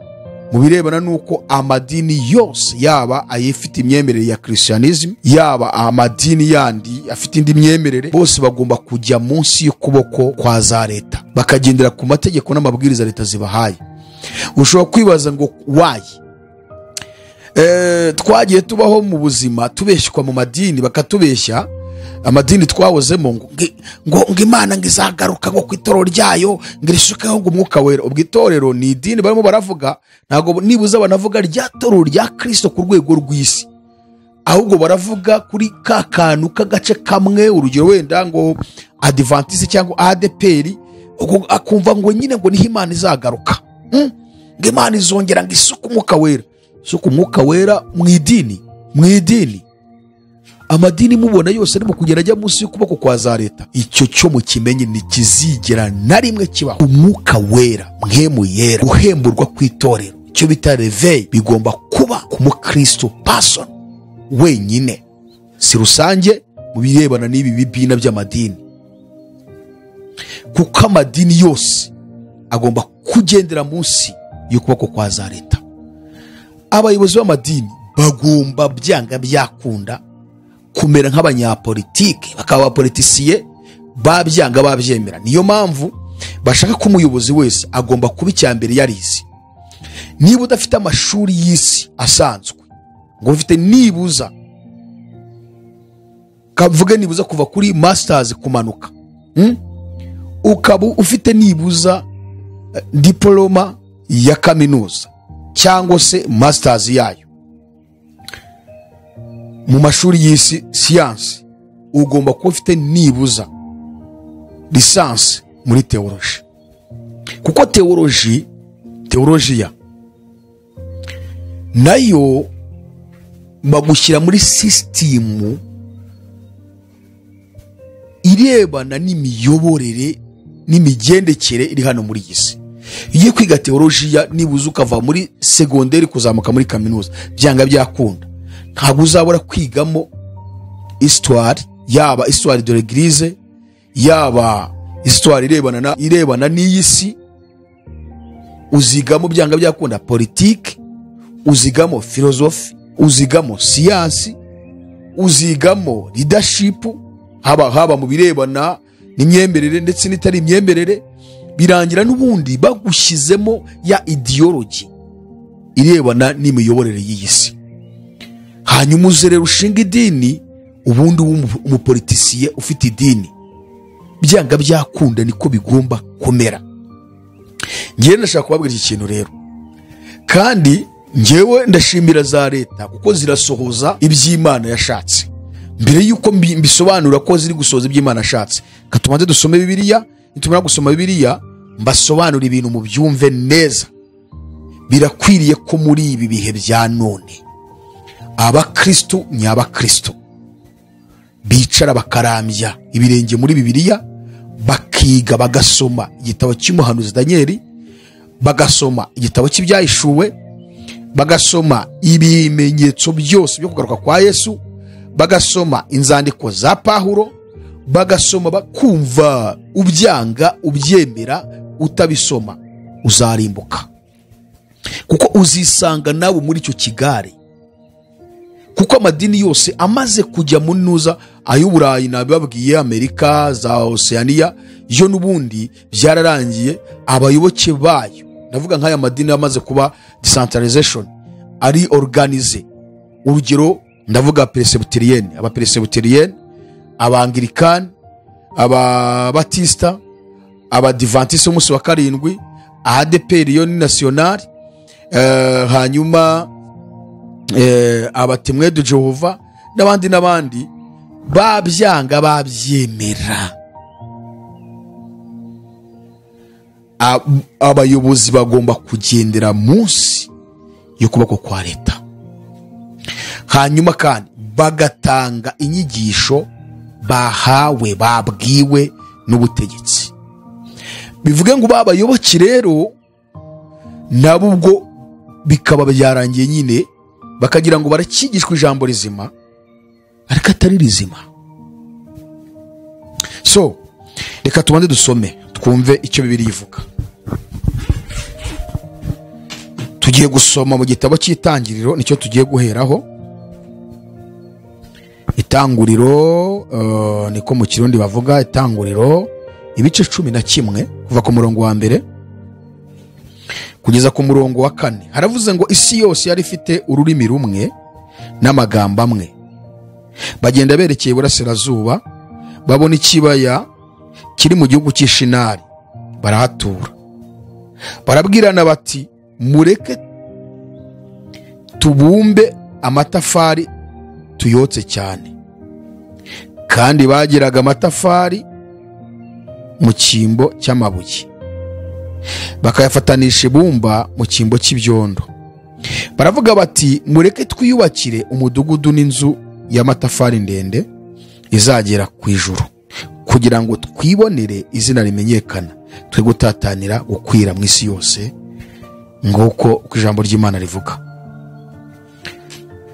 Mu birebana n'uko amadini yose, yaba ayifite imyemerere ya Christianism, yaba amadini yandi afite indi myemerere, bose bagomba kujya munsi y'ukuboko kwa za leta, bakagendera ku mategeko n'amabwiriza leta zibahaye. Ushobora kwibaza ngo why? Twagiye tubaho mu buzima tubeshywa mu madini, bakatubeshya amadini twahozemo ngo Imana ngo izagaruka ngo ku itorero ryayo, ngo irisukeho ngo umwuka wera. Ubwo itorero ni idini barimo baravuga, ntabwo nibuze banavuga rya torero rya Kristo ku rwego rw'isi, ahubwo baravuga kuri ka kantu k'agace kamwe, urugero wenda ngo Adventiste cyangwa ADEPR, ubwo akumva ngo nyine ngo niho Imana izagaruka, Ngo Imana izongera ngo isuke umwuka wera, isuke umwuka wera mu idini. Mu idini, amadini mubona yose arimo kugenda ajya munsi y'ukuboko kwa za leta. Icyo cyo mukimenye, ntikizigera na rimwe kibaho. Umwuka wera, mpwemu yera, guhemburwa kw'itorero, icyo bita réveil, bigomba kuba ku mukristo person wenyine, si rusange mu birebana n'ibi bibina by'amadini, kuko amadini yose agomba kugendera munsi y'ukuboko kwa za leta. Abayobozi b'amadini bagomba byanga byakunda kumera nk'abanyapolitike, bakaba abapolitisiye, babyanga babyemera. Niyo mpamvu bashaka ko umuyobozi wese agomba kuba icya mbere yarize. Niba udafite amashuri y'isi asanzwe, ngo ufite nibuza, kavuge nibuza kuva kuri masters kumanuka, ukaba ufite nibuza diploma ya kaminuza cyangwa se masters yayo mu mashuri y'isi siyansi, ugomba kuba ufite nibuza licence muri théologie, kuko théologie nayo bagushyira muri sisitemu irebana n'imiyoborere n'imigendekere iri hano muri iyi si. Iyo kwiga teolojiya nibuza ukava muri segonderi kuzamuka muri kaminuza, byanga byakunda ntabwo uzabura kwigamo histoire, yaba histoire de l'église, yaba histoire irebana n'iyi si. Uzigamo byanga byakunda politique, uzigamo philosophie, uzigamo siyansi, uzigamo leadership, haba mu birebana n'imyemerere ndetse n'itari imyemerere. Birangira n'ubundi bagushyizemo ya ideology irebana n'imiyoborere y'iyi si. Hanyuma uze rero ushinga idini, ubundi umupolitisiye ufite idini, byanga byakunda niko bigomba kumera. Ngewe ndashaka kubabwira iki kintu rero, kandi ngewe ndashimira za leta kuko zirasohoza iby'Imana yashatse. Mbere yuko mbisobanura ko ziri gusohoza iby'Imana yashatse, katubanze dusome Bibiliya. Nitumara gusoma Bibiliya mbasobanura ibintu mu byumve neza. Birakwiriye ko muri ibi bihe bya none abakristo nyabakristo bicara bakarambya ibirenge muri Bibiliya, bakiga, bagasoma igitabo cy'umuhanuzi Danieli, bagasoma igitabo cy'ibyahishuwe, bagasoma ibimenyetso byose byo kugaruka kwa Yesu, bagasoma inzandiko za Pawulo, bagasoma bakumva. Ubyanga ubyemera utabisoma uzarimbuka, kuko uzisanga nawe muri icyo kigare. Kuko amadini yose amaze kujya mu ntuza, ay'Uburayi nabibabwiye, Amerika za Oceania, yo n'ubundi byararangiye. Abayoboke bayo, ndavuga nk'aya madini amaze kuba decentralization, ari organisé. Urugero ndavuga Presbyterienne, aba Presbyterienne, Abanglikani, Ababatista, Abadivantiste b'umunsi wa karindwi, ADEPR yo ni national, hanyuma aba Témoins de Jéhovah n'abandi n'abandi, babyanga babyemera. Abayobozi bagomba kugendera munsi y'ukuboko kwa leta, hanyuma kandi bagatanga inyigisho bahawe, babwiwe n'ubutegetsi. Bivuge ngo babayoboke rero nabo ubwo bikaba byarangiye nyine, bakagira ngo barakigishwa ijambo rizima ariko atari rizima. So reka tubanze dusome twumve icyo Bibiliya ivuga. Tugiye gusoma mu gitabo cy'Itangiriro, nicyo tugiye guheraho. Itanguriro, niko mu Kirundi bavuga, Itanguriro ibice 11 kuva ku murongo wa 1 kugeza ku murongo wa 4. Haravuze ngo isi yose yari ifite ururimi rumwe n'amagambo amwe. Bagenda berekeye iburasirazuba, babona ikibaya kiri mu gihugu cy'Ishinari, barahatura. Barabwirana bati mureke tubumbe amatafari tuyotse cyane. Kandi bagiraga amatafari mu cyimbo cy'amabuye, bakayafatanisha ibumba mu cyimbo cy'ibyondo. Baravuga bati mureke twiyubakire umudugudu n'inzu y'amatafari ndende izagera ku ijuru, kugira ngo twibonere izina rimenyekana, twe gutatanira gukwira mu isi yose, nguko uko ijambo ry'Imana rivuga.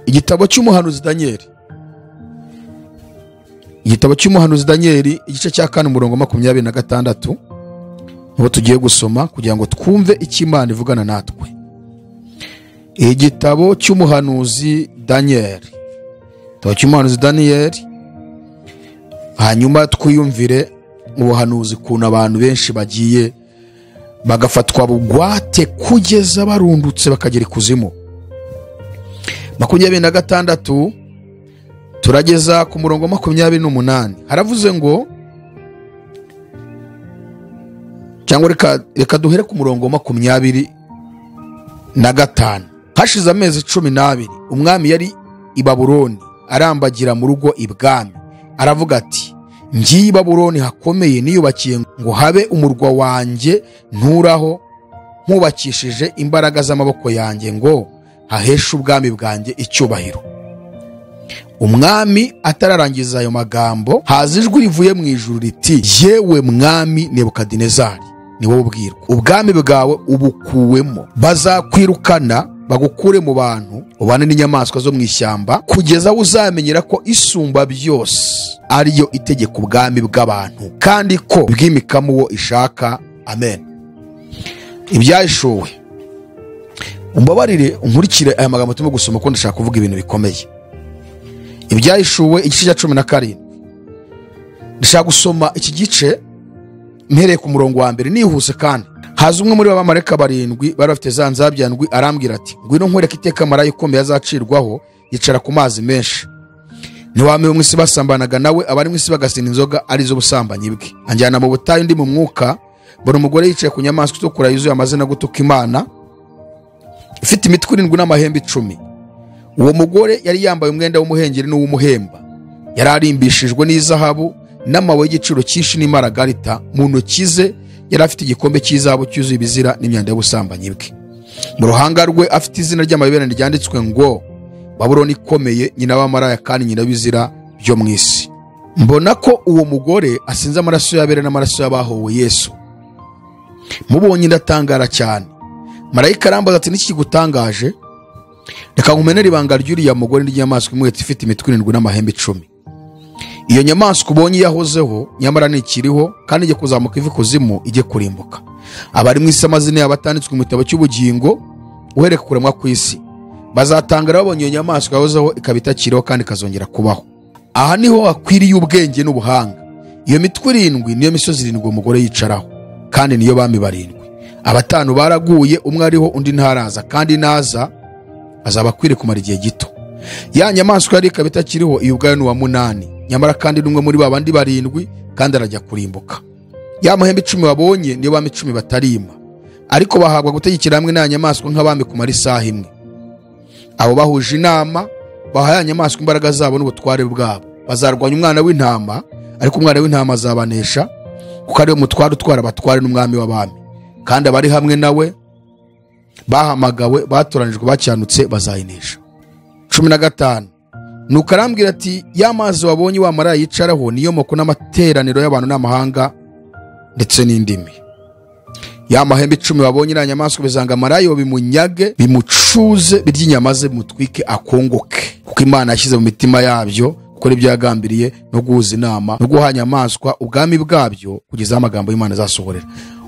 Igitabo cy'umuhanuzi Danieli, igitabo cy'umuhanuzi Danieli igice cya 4 umurongo 26, niho tugiye gusoma kugira ngo twumve icyo Imana ivugana natwe. Igitabo cy'umuhanuzi Danieli, igitabo cy'umuhanuzi Danieli, hanyuma twiyumvire ubuhanuzi kuntu abantu benshi bagiye bagafatwa bugwate kugeza barundutse bakagera ikuzimu. 26 turageza ku murongo 28, haravuze ngo, cyangwa reka duhere ku murongo 25. Hashize amezi 12 umwami yari i Babuloni arambagira mu rugo ibwami, aravuga ati: ngiye i Babuloni hakomeye niyubakiye ngo habe umurwa wanjye nturaho, nkubakishije imbaraga z'amaboko yanjye ngo haheshe ubwami bwanjye icyubahiro. Umwami atararangiza ayo magambo, haza ijwi rivuye mu ijuru riti: yewe mwami Nebukadinezari, ni wowe ubwirwa, ubwami bwawe ubukuwemo, bazakwirukana bagukure mu bantu, ubane n'inyamaswa zo mu ishyamba, kugeza aho uzamenyera ko isumba byose ariyo itegeka ubwami bw'abantu, kandi ko bwimikamo uwo ishaka. Amen. Ibyahishuwe, umbabarire unkurikire aya magambo turimo gusoma, kuko ndashaka kuvuga ibintu bikomeye. Ibyahishuwe igice cya 17, ndashaka gusoma iki gice mpereye ku murongo wa mbere nihuse. Kandi haza umwe muri bamarayika barindwi bari bafite za nzabya ndwi, arambwira ati: ngwino nkwereke iteka marayika ukomeye azacirwaho, yicara ku mazi menshi. Ntiwame mu isi basambanaga nawe, abari mu isi bagasinda inzoga arizo busambanyi bwe. Anjyana mu butayu ndi mu mwuka, mbona umugore yicaye ku nyamaswa itukura yuzuye amazina gutuka Imana, ifite imitwe 7 n'amahembe 10. Uwo mugore yari yambaye umwenda w'umuhengeri n'uw'umuhemba, yari arimbishijwe n'izahabu n'amabuye y'igiciro cyinshi n'imaragarita. Mu ntoki ze yari afite igikombe cy'izahabu cyuzuye ibizira n'imyanda y'ubusambanyi bwe. Mu ruhanga rwe afite izina ry'amayoberane ryanditswe ngo: Babuloni ikomeye, nyina w'amaraya kandi nyina w'ibizira byo mu isi. Mbona ko uwo mugore asinze amaraso y'abera n'amaraso y'abahowe Yesu. Mubonye ndatangara cyane. Marayika arambaza ati: niki kigutangaje? Reka nkumenere ibanga ry'uriya mugore n'inyamaswa imwe ifite imitwe 7 n'amahembe 10. Iyo nyamaswa ubonye yahozeho, nyamara ntikiriho, kandi ijye kuzamuka iva ikuzimu ijye kurimbuka. Abari mu isi amazina yabo atanditswe mu gitabo cy'ubugingo uhereye ku kuremwa kw'isi, bazatangara babonye iyo nyamaswa yahozeho ikaba itakiriho kandi ikazongera kubaho. Aha niho hakwiriye ubwenge n'ubuhanga. Iyo mitwe 7 niyo misozi 7 umugore yicaraho, kandi niyo bami 7. Abatanu baraguye, umwe ariho undi ntaraza, kandi naza azaba akwiriye kumara igihe gito. Ya nyamaswa yari ikaba itakiriho, iyo ubwayo ni uwa 8, nyamara kandi n'umwe muri babandi 7, kandi arajya kurimbuka. Ya mahembe 10 wabonye niyo bami 10 batarima, ariko bahabwa gutegekera hamwe na nyamaswa nk'abami kumara isaha imwe. Abo bahuje inama baha ya nyamaswa imbaraga zabo n'ubutware bwabo, bazarwanya umwana w'intama, ariko umwana w'intama azabanesha, kuko ariwe mutware utwara abatware n'umwami w'abami. Kandi abari hamwe nawe bahamagawe, batoranijwe, bacyanutse, bazayinesha. 15 Nuko arambwira ati: ya mazi wabonye wa maraya yicaraho niyo moko n'amateraniro y'abantu n'amahanga ndetse n'indimi. Ya mahembe 10 wabonye na nyamaswa bizanga maraya bimunyage, bimucuze, birya inyama ze, bimutwike akongoke, kuko Imana yashyize mu mitima yabyo gukora ibyo yagambiriye no guhuza inama no guha nyamaswa ubwami bwabyo, kugeza amagambo y'Imana azasohorera.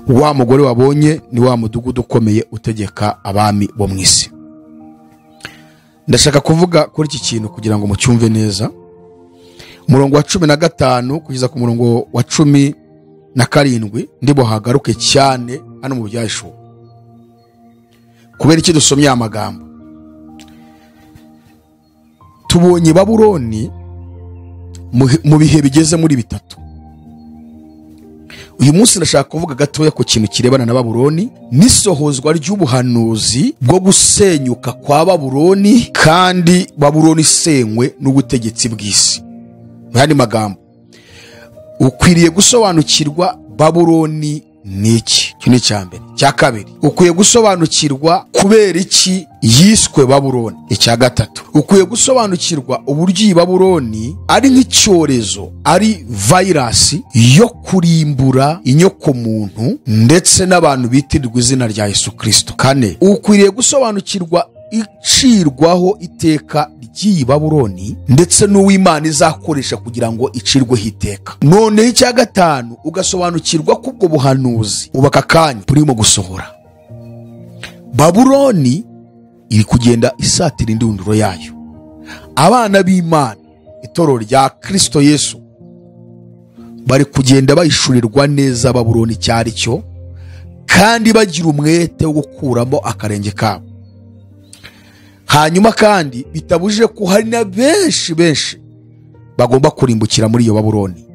Wa mugore wabonye ni wa mudugudu ukomeye utegeka abami bo mu isi. Ndashaka kuvuga kuri iki kintu kugira ngo mucyumve neza. Umurongo wa 15 kugeza ku murongo wa 17 ndibo hagaruke cyane hano mu byahishuwe. Kubera iki dusomye amagambo? Tubonye Babuloni mu bihe bigeze muri 3. Uyu munsi ndashaka kuvuga gatoya ku kintu kirebana na Babuloni n'isohozwa ry'ubuhanuzi bwo gusenyuka kwa Babuloni, kandi Babuloni isenywe n'ubutegetsi bw'isi. Mu yandi magambo, ukwiriye gusobanukirwa Babuloni ni iki. Icyo ni icya mbere. Icya kabiri, ukwiye gusobanukirwa kubera iki yiswe Babuloni. Icya gatatu, ukwiye gusobanukirwa uburyo iyi Babuloni ari nk'icyorezo, ari virus yo kurimbura inyokomuntu ndetse n'abantu bitirirwa izina rya Yesu Kristo. Kane, ukwiriye gusobanukirwa icirwaho iteka ry'iyi Babuloni ndetse n'uw'Imana izakoresha kugira ngo icirweho iteka. Noneho icya gatanu, ugasobanukirwa ko ubwo buhanuzi ubaka kanya burimo gusohora. Babuloni iri kugenda isatira indunduro yayo. Abana b'Imana, itorero rya Kristo Yesu, bari kugenda bayishurirwa neza Babuloni cyari cyo, kandi bagira umwete wo gukuramo akarenge kabo. Hanyuma kandi bitabujije ko hari na benshi benshi bagomba kurimbukira muri iyo Babuloni.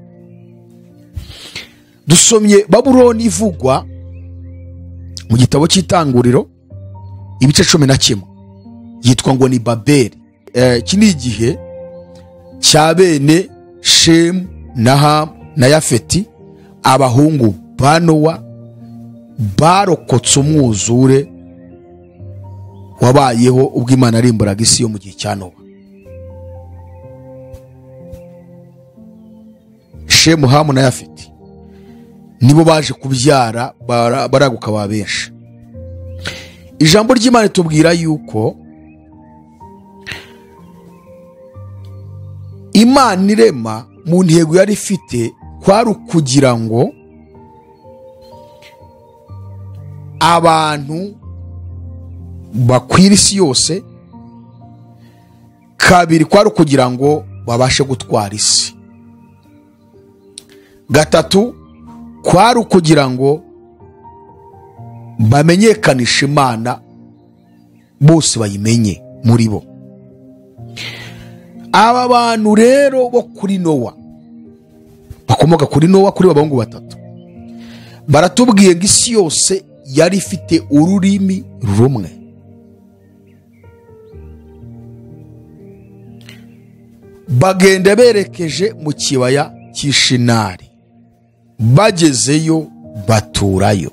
Dusomye Babuloni ivugwa mu gitabo cy'Itanguriro ibice 11, yitwa ngo ni Babeli. Iki ni igihe cya bene Shemu na Hamu na Yafeti, abahungu ba Nowa barokotse umwuzure wabayeho ubwo Imana yarimburaga isi yo mu gihe cya Nowa. Shemu, Hamu na Yafeti nibo baje kubyara baraguka ba benshi. Ijambo ry'Imana tubwira yuko Imana irema mu ntego yari ifite kwari ukugira ngo abantu bakwira isi yose, kabiri kwari ukugira ngo babashe gutwara isi, gatatu kwari ukugira ngo bamenyekanishe Imana bose bayimenye muri bo. Aba bantu rero bo kuri Nowa, bakomoka kuri Nowa, kuri babahungu batatu, baratubwiye ngo isi yose yari ifite ururimi rumwe. Bagenda berekeje mu kibaya cy'Ishinari, bagezeyo baturayo.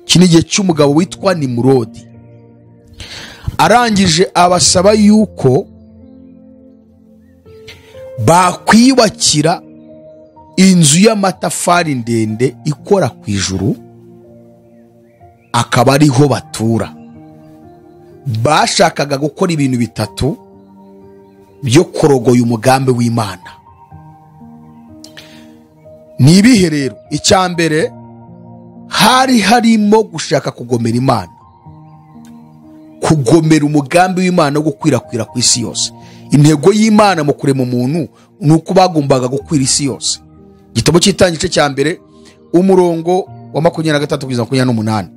Iki ni igihe cy'umugabo witwa Nimurodi. Arangije abasaba yuko bakwiyubakira inzu y'amatafari ndende ikora ku ijuru, akaba ariho batura. Bashakaga gukora ibintu bitatu byo kurogoya umugambi w'Imana. Ni ibihe rero? Icya mbere, hari harimo gushaka kugomera Imana, kugomera umugambi w'Imana wo gukwirakwira ku isi yose. Intego y'Imana mu kurema umuntu ni uko bagombaga gukwira isi yose. Igitabo cy'Itangiriro igice cya mbere umurongo wa 23 kugeza 28.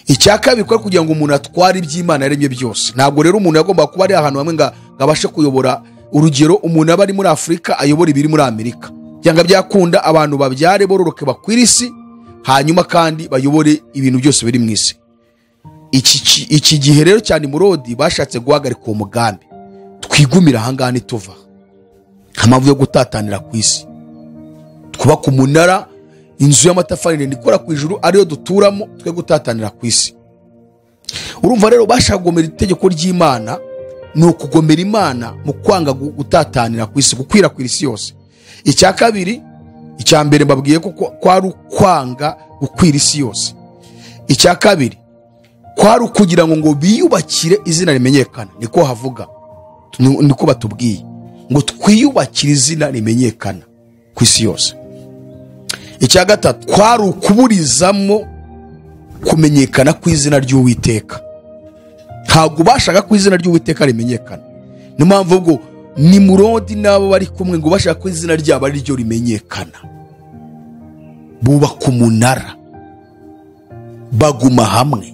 Icya kabiri kwari kugira ngo umuntu atware iby'Imana yaremye byose. Ntabwo rero umuntu yagomba kuba ari ahantu hamwe ngo abashe kuyobora. Urugero, umuntu aba ari muri Afurika ayobora ibiri muri Amerika, byanga byakunda abantu babyare bororoke bakwira isi, hanyuma kandi bayobore ibintu byose biri mu isi. Iki gihe rero cyane Nimurodi bashatse guhagarika uwo mugambi. Twigumira ahangaha nituva, nta mpamvu yo gutatanira ku isi. Twubaka umunara, inzu y'amatafari ndende ikora ku ijuru ariyo duturamo, twe gutatanira ku isi. Urumva rero bashaka kugomera itegeko ry'Imana, ni ukugomera Imana mu kwanga gutatanira ku isi, gukwirakwira isi yose. Icya kabiri, icya mbere mbabwiye ko kwari ukwanga gukwira isi yose. Icya kabiri kwari ukugira ngo biyubakire izina rimenyekana. Niko havuga, niko batubwiye ngo twiyubakire izina rimenyekana ku isi yose. Icya gatatu kwari ukuburizamo kumenyekana ku izina ry'Uwiteka. Ntabwo bashaka ku izina ry'Uwiteka rimenyekana. Niyo mpamvu ubwo Nimurodi n'abo bari kumwe ngo bashaka ku izina ryabo ari ryo rimenyekana. Bubaka umunara, baguma hamwe,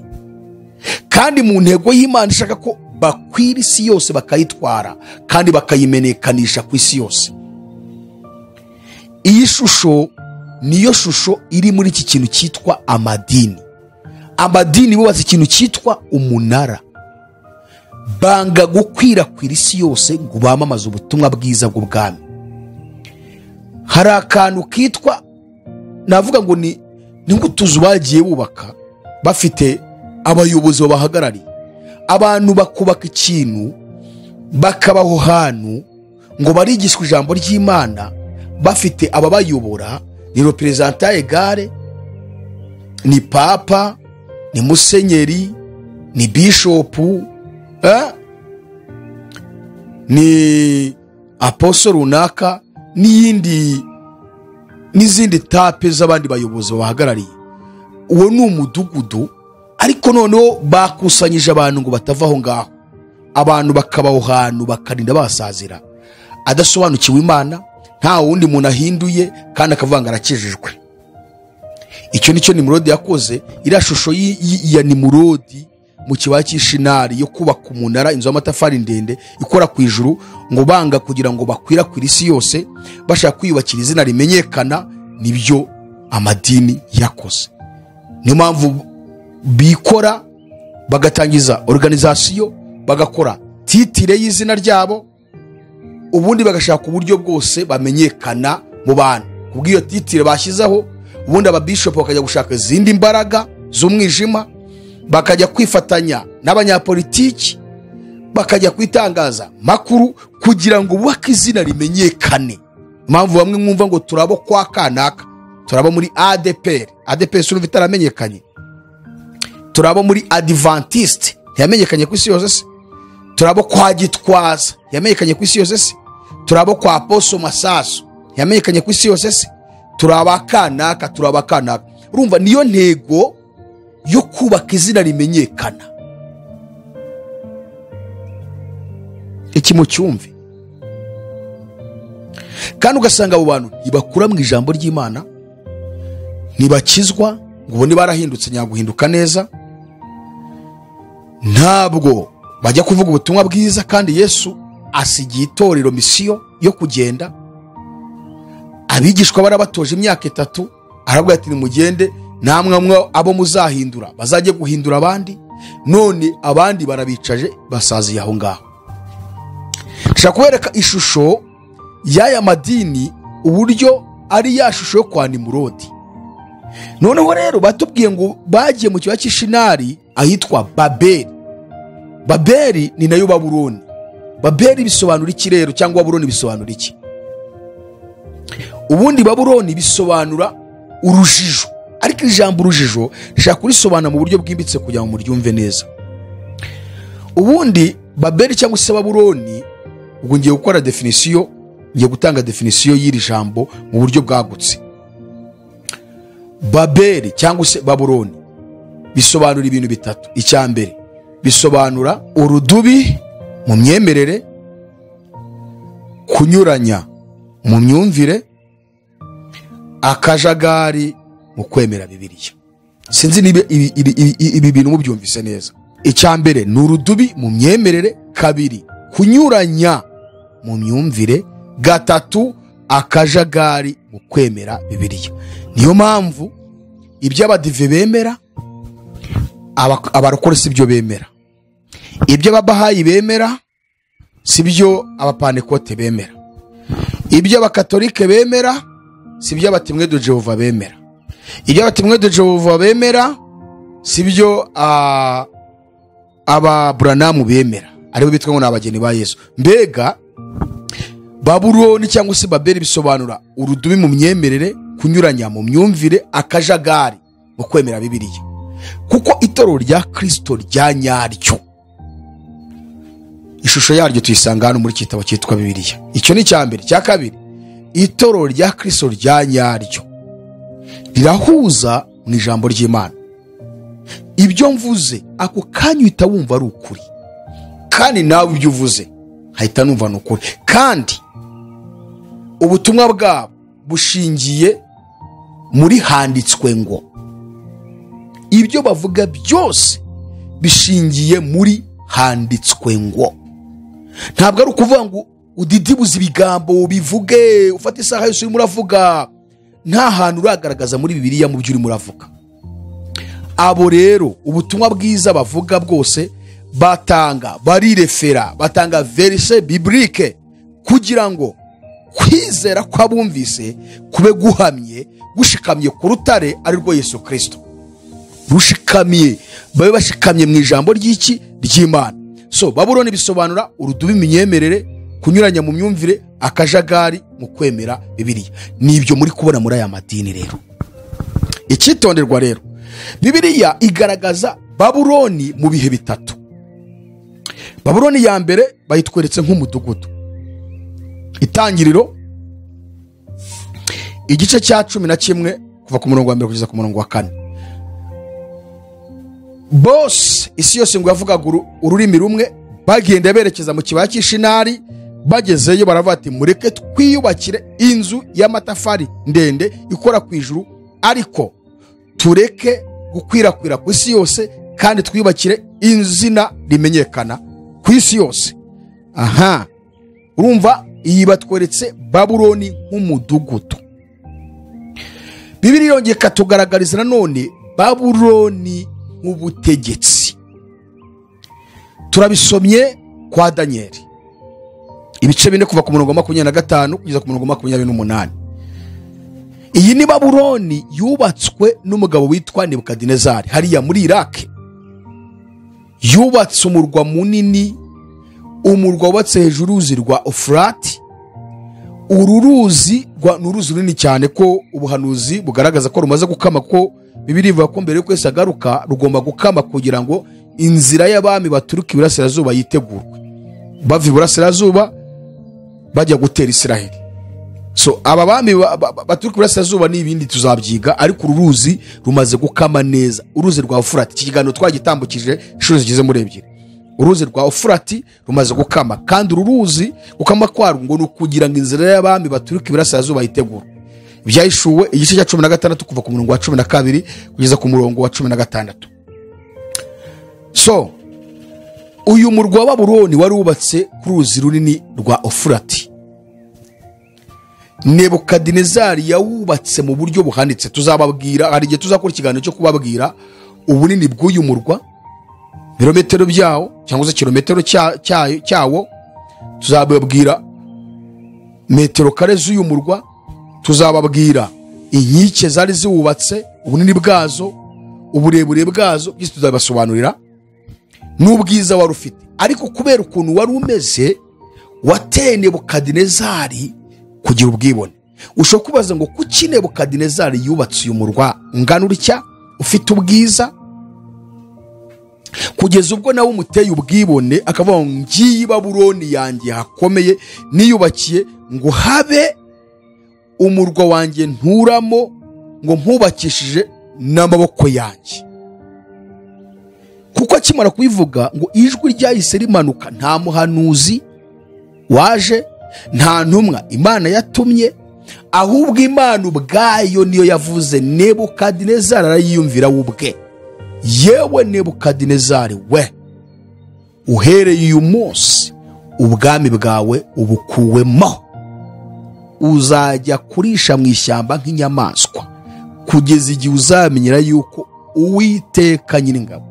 kandi mu ntego y'Imana ishaka ko bakwira isi yose bakayitwara kandi bakayimenyekanisha ku isi yose. Iyi shusho niyo shusho iri muri iki kintu cyitwa amadini. Amadini bubatse ikintu cyitwa umunara, banga gukwirakwira isi yose ngo bamamaze ubutumwa bwiza bw'ubwami. Hari akantu kitwa, navuga ngo ni nk'utuzu bagiye bubaka bafite abayobozi babahagarariye. Abantu bakubaka ikintu bakabaho hantu ngo barigishwe ijambo ry'Imana, bafite ababayobora, ni representant egare, ni papa, ni musenyeri, ni bishopu, ni apostle runaka, n'iyindi n'izindi tape z'abandi bayobozi babahagarariye. Uwo ni umudugudu, ariko noneho bakusanyije abantu ngo batava aho ngaho. Abantu bakabaho hantu bakarinda basazira, adasobanukiwe Imana, nta wundi muntu ahinduye, kandi akavuga ngo arakijijwe. Icyo nicyo Nimurodi yakoze. Iriya shusho ya Nimurodi mu kibaya cy'Ishinari yo kubaka umunara, inzu y'amatafari ndende ikora ku ijuru, ngo banga kugira ngo bakwirakwire isi yose, bashaka kwiyubakira izina rimenyekana, nibyo amadini yakoze. Niyo mpamvu bikora bagatangiza organization, bagakora titire y'izina ryabo, ubundi bagashaka uburyo bwose bamenyekana mu bantu kubw'iyo titire bashyizeho. Ubundi ababishop bakajya gushaka izindi mbaraga z'umwijima, bakajya kwifatanya n'abanyapolitiki, bakajya kwitangaza makuru kugira ngo bubake izina rimenyekane. Impamvu bamwe mwumva ngo turabo kwa kanaka, turabo muri ADPR, ADPR urumva itaramenyekanye, turabo muri Adventiste ntiyamenyekanye ku isi yose se, turabo kwa Gitwaza ntiyamenyekanye ku isi yose se, turabo kwa Apostle Masasu ntiyamenyekanye ku isi yose se, turaba kanaka, turaba kanaka. Urumva niyo ntego yo kubaka izina rimenyekana. Iki mu cyumve. Kandi ugasanga abo bantu ntibakura mu ijambo ry'Imana, ntibakizwa ngo ubone barahindutse nyaguhinduka neza, ntabwo bajya kuvuga ubutumwa bwiza. Kandi Yesu asigiye itorero misiyo yo kugenda, abigishwa barabatoje imyaka 3, arabwira ati nimugende namwe abo muzahindura bazajye guhindura abandi. None abandi barabicaje basaziye aho ngaho. Nshaka kubereka ishusho y'aya madini, uburyo ari ya shusho yo kwa Nimurodi. Noneho rero batubwiye ngo bagiye mu kibaya cy'Ishinari ahitwa Babeli. Babeli ni nayo Babuloni. Babeli bisobanura iki rero, cyangwa Babuloni bisobanura iki? Ubundi Babuloni bisobanura urujijo, ariko ijambo urujijo nshaka kurisobanura mu buryo bwimbitse kugira ngo muryumve neza. Ubundi Babeli cyangwa se Babuloni, ubwo ngiye gukora definition, ngiye gutanga definition y'iri jambo mu buryo bwagutse. Babeli cyangwa se Babuloni bisobanura ibintu bitatu. Icya mbere bisobanura urudubi mu myemerere, kunyuranya mu myumvire, akajagari mu kwemera Bibiliya. Sinzi niba ibi bintu mubyumvise neza. Icya mbere ni urudubi mu myemerere, kabiri kunyuranya mu myumvire, gatatu akajagari mu kwemera Bibiliya. Niyo mpamvu ibyo abadive bemera abarokore si byo bemera, ibyo ababahayi bemera si byo abapanekote bemera, ibyo abakatolike bemera si byo abatimwe de Jehova bemera, ibyo abatimwe de Jehova bemera si byo ababuranamu bemera, aribo bitwa ngo ni abageni ba Yesu. Mbega Babuloni cyangwa se Babeli bisobanura urudubi mu myemerere, kunyuranya mu myumvire, akajagari mu kwemera Bibiliya. Kuko itorero rya Kristo rya nyaryo, ishusho yaryo tuyisanga hano muri kitabo cyitwa Bibiliya. Icyo ni icya mbere. Icya kabiri, itorero rya Kristo rya nyaryo rirahuza mu ijambo ry'Imana. Ibyo mvuze ako kanya uhita wumva ari ukuri, kandi nawe ibyo uvuze hahita numva ni ukuri. Kandi ubutumwa bwabo bushingiye muri handitswe ngo, ibyo bavuga byose bishingiye muri handitswe ngo. Ntabwo ari ukuvuga ngo udidibuze ibigambo ubivuge ufate isaha yose urimo uravuga, nta hantu uragaragaza muri Bibiliya mu byo urimo uravuga. Abo rero ubutumwa bwiza bavuga bwose batanga, barirefera, batanga verse biblique kugira ngo kwizera kw'abumvise kube guhamye, gushikamye ku rutare ari rwo Yesu Kristo. Rushikamiye, babe bashikamye mu ijambo ry'iki ry'Imana. So Babuloni bisobanura urudubi imyemerere, kunyuranya mu myumvire, akajagari mu kwemera Bibiliya. Nibyo muri kubona muri aya madini rero. Icyitonderwa rero, Bibiliya igaragaza Babuloni mu bihe bitatu. Babuloni ya mbere bayitweretse nk'umudugudu. Itangiriro igice cya 11 kuva ku murongo wa 1 kugeza ku murongo wa 4. Bose isi yose ngo yavugaga ururimi rumwe, bagenda berekeza mu kibaya cy'Ishinari. Bagezeyo baravuga ati mureke twiyubakire inzu y'amatafari ndende ikora ku ijuru, ariko Tureke gukwirakwira ku isi yose kandi twiyubakire izina rimenyekana ku isi yose. Aha urumva iyi batweretse Babuloni nk'umudugudu. Bibiliya irongera ikatugaragariza nanone Babuloni nk'ubutegetsi. Turabisomye kwa Danieli ibice 4 kuva ku murongo wa 25 kugeza ku murongo wa 28. Iyi ni Babuloni yubatswe n'umugabo witwa Nebukadinezari hariya muri Iraq. Yubatse umurwa munini, umurwa wubatse hejuru y'uruzi rwa Ufurati. Uru ruzi ni uruzi runini cyane ko ubuhanuzi bugaragaza ko rumaze gukama, ko Bibiliya ivuga ko mbere y'uko Yesu agaruka rugomba gukama kugira ngo inzira y'abami baturuka iburasirazuba yitegurwe, bava iburasirazuba bajya gutera Isiraheli. So aba bami baturuka iburasirazuba n'ibindi tuzabyiga, ariko uru ruzi rumaze gukama neza, uruzi rwa Ufurati. Iki kiganiro twagitambukije inshuro zigeze muri 2. Uruzi rwa Ufurati rumaze gukama, kandi uru ruzi gukama kwarwo ngo ni ukugira ngo inzira y'abami baturuka iburasirazuba yitegurwe. Ibyahishuwe igice cya 16 kuva ku murongo wa 12 kugeza ku murongo wa 16. So uyu murwa wa Babuloni wari wubatse ku ruzi runini rwa Ufurati. Nebukadinezari yawubatse mu buryo buhanitse. Tuzababwira, hari igihe tuzakora ikiganiro cyo kubabwira ubunini bw'uyu murwa, birometero byawo cyangwa se kilometero cyawo. Tuzababwira metero kare z'uyu murwa, tuzababwira inkike zari ziwubatse, ubunini bwazo, uburebure bwazo, byose tuzabasobanurira n'ubwiza wari ufite. Ariko kubera ukuntu wari umeze, wateye Nebukadinezari kugira ubwibone. Ushobora kubaza ngo kuki Nebukadinezari yubatse uyu murwa ungana utya, ufite ubwiza, kugeza ubwo nawe umuteye ubwibone akavuga ngo ngiyi Babuloni yanjye hakomeye niyubakiye ngo habe umurwa wanjye nturamo, ngo mpubakishije n'amaboko yanjye. Kuko akimara kubivuga ngo ijwi ryahise rimanuka, nta muhanuzi waje, nta ntumwa Imana yatumye, ahubwo Imana ubwayo niyo yavuze. Nebukadinezari arayiyumvira we ubwe. Yewe Nebukadinezari we, uhereye uyu munsi ubwami bwawe ubukuwemo, uzajya kurisha mu ishyamba nk'inyamaswa kugeza igihe uzamenyera yuko Uwiteka Nyiringabo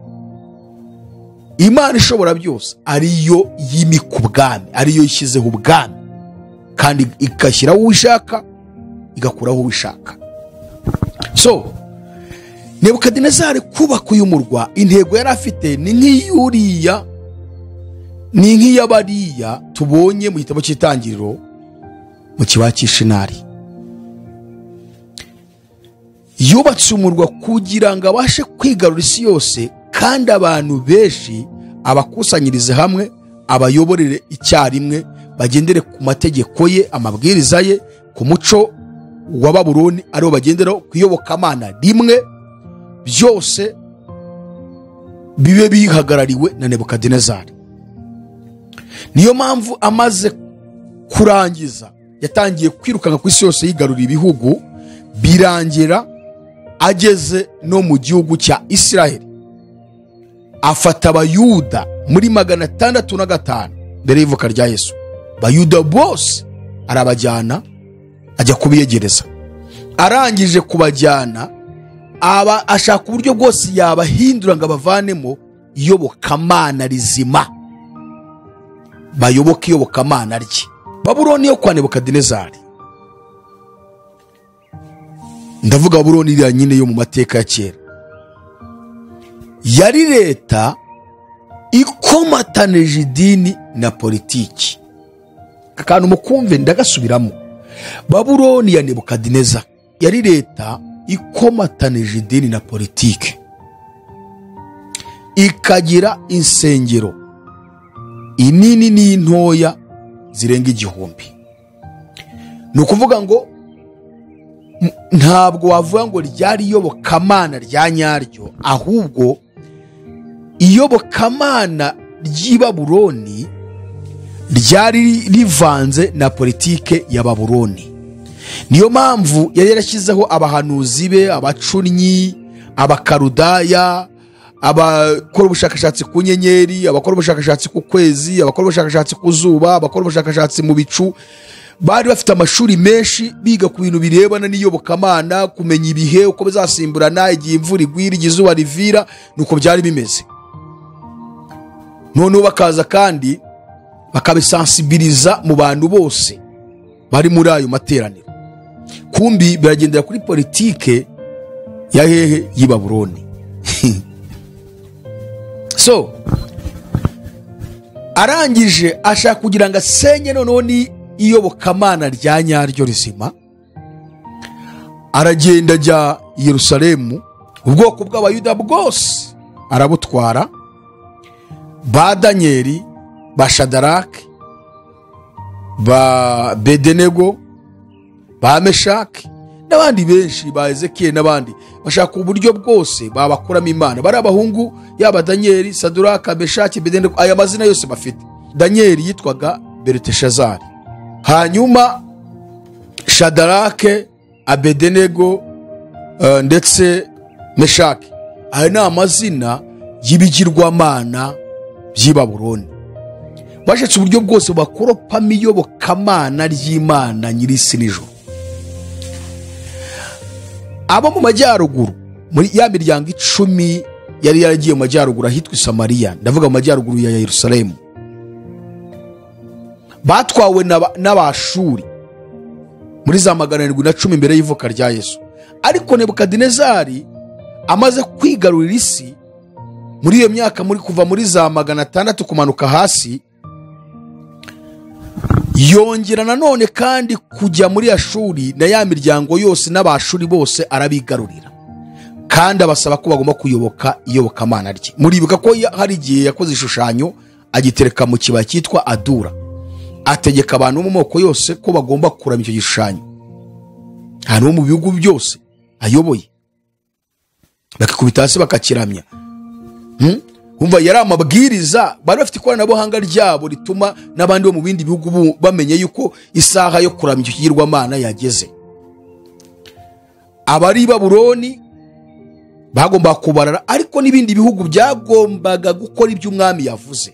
Imana ishobora byose ariyo yimika ubwami, ariyo ishyizeho ubwami, kandi igashyiraho uwo ishaka, igakuraho uwo ishaka. So Nebukadinezari kubaka uyu murwa, intego yari afite ni nk'iyuriya, ni nk'iy'abariya tubonye mu gitabo cy'Itangiriro mu kibaya cy'Ishinari. Yubatse umurwa kugira ngo abashe kwigarura isi yose, kandi abantu benshi abakusanyirize hamwe, abayoborere icyarimwe, bagendere ku mategeko ye, amabwiriza ye, ku muco wa Babuloni ariwo bagenderaho, ku iyobokamana rimwe, byose bibe bihagarariwe na Nebukadinezari. Niyo mpamvu amaze kurangiza yatangiye kwirukanka ku isi yose yigarurira ibihugu, birangira ageze no mu gihugu cya Isiraheli, afata Abayuda muri 605 mbere y'ivuka rya Yesu. Bayuda bose arabajyana ajya kubiyegereza. Arangije kubajyana, aba ashaka uburyo bwose yabahindura ngo abavanemo iyobokamana rizima, bayoboke iyobokamana rye. Babuloni yo kwa Nebukadinezari, ndavuga Babuloni iriya nyine yo mu mateka ya kera, yari leta ikomatanije idini na politiki. Akantu mukumve ndagasubiramo. Babuloni ya Nebukadineza yari leta ikomatanije idini na politiki, ikagira insengero inini n'intoya zirenga 1000. Ni ukuvuga ngo ntabwo wavuga ngo ryari iyobokamana rya nyaryo, ahubwo iyobokamana ry'i Babuloni ryari rivanze na politike ya Babuloni. Niyo mpamvu yari yarashyizeho abahanuzi be, abacunnyi, Abakarudaya, abakora ubushakashatsi ku nyenyeri, abakora ubushakashatsi ku kwezi, abakora ubushakashatsi ku zuba, abakora ubushakashatsi mu bicu, bari bafite amashuri menshi biga ku bintu birebana n'iyobokamana, kumenya ibihe uko bizasimburana, igihe imvura igwira, igihe izuba rivira, nuko byari bimeze. Noneho bakaza kandi bakabisansibiliza mu bantu bose bari muri ayo materaniro. Kumbi biragendera kuri politike ya hehe? Y'i Babuloni. So arangije ashaka kugira ngo asenye noneho ni iyobokamana rya nyaryo rizima. Aragenda ajya i Yerusalemu, ubwoko bw'Abayuda bwose arabutwara, ba Danieli, ba Shadaraki, ba Bedenego, ba Meshaki n'abandi benshi, ba Ezekiel n'abandi, bashaka uburyo bwose babakuramo Imana. Bari abahungu yaba Danieli, Saduraka, Meshaki, Bedenego, aya mazina yose bafite. Danieli yitwaga Beliteshazari, hanyuma Shadarake, Abedenego ndetse Meshaki, aya ni amazina y'ibigirwamana by'i Babuloni. Bashatse uburyo bwose bakoropamo iyobokamana ry'Imana nyir'isi n'ijuru. Abo mu majyaruguru, muri ya miryango 10 yari yaragiye mu majyaruguru ahitwa Samariya, ndavuga mu majyaruguru ya Yerusalemu, batwawe n'Abashuri muri za 710 mbere y'ivuka rya Yesu. Ariko Nebukadinezari amaze kwigarurira isi muri iyo myaka, muri kuva muri za 600 kumanuka hasi, yongera nanone kandi kujya muri Ashuri na ya miryango yose n'Abashuri bose arabigarurira, kandi abasaba ko bagomba kuyoboka iyobokamana rye. Muribuka ko hari igihe yakoze ishushanyo agitereka mu kibaya cyitwa Adura, ategeka abantu bo mu moko yose ko bagomba kuramya icyo gishushanyo, ahantu ho mu bihugu byose ayoboye, bakikubita hasi bakakiramya. Umva, yari amabwiriza. Bari bafite ikoranabuhanga ryabo rituma n'abandi bo mu bindi bihugu bamenye yuko isaha yo kuramya icyo kigirwamana yageze. Abari Babuloni bagomba kubarara, ariko n'ibindi bihugu byagombaga gukora ibyo umwami yavuze,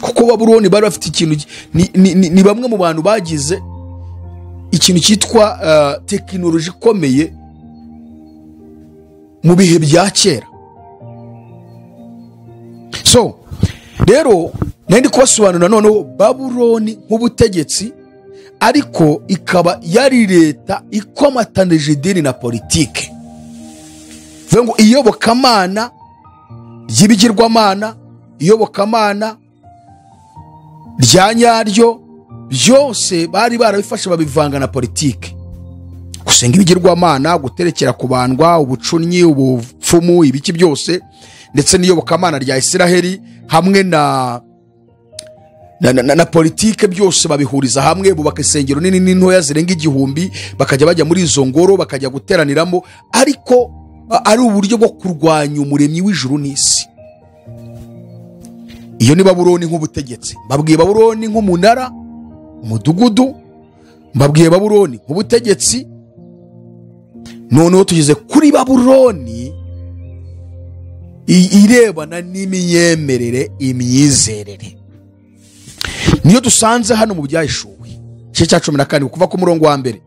kuko Babuloni bari bafite ikintu, ni bamwe mu bantu bagize ikintu cyitwa tekinoloji ikomeye mu bihe bya kera. So rero nari kubasobanurira noneho Babuloni nk'ubutegetsi, ariko ikaba yari leta ikomatanije idini na politike. Vuga ngo iyobokamana ry'ibigirwamana, iyobokamana rya nyaryo, byose bari barabifashe babivanga na politike. Gusenga ibigirwamana, guterekera kubandwa, ubucunnyi, ubupfumu, ibiki byose, ndetse n'iyobokamana rya Isiraheli hamwe na politike, byose babihuriza hamwe, bubaka insengero nini n'intoya zirenga 1000, bakajya bajya muri izo ngoro bakajya guteraniramo, ariko ari uburyo bwo kurwanya umuremyi w'ijuru n'isi. Iyo ni Babuloni nk'ubutegetsi. Mbabwiye Babuloni nk'umunara, umudugudu, mbabwiye Babuloni nk'ubutegetsi. Noneho tugeze kuri Babuloni irebana n'imyemerere, imyizerere. Niyo dusanze hano mu Byahishuwe igice cya 14 kuva ku murongo wa 1.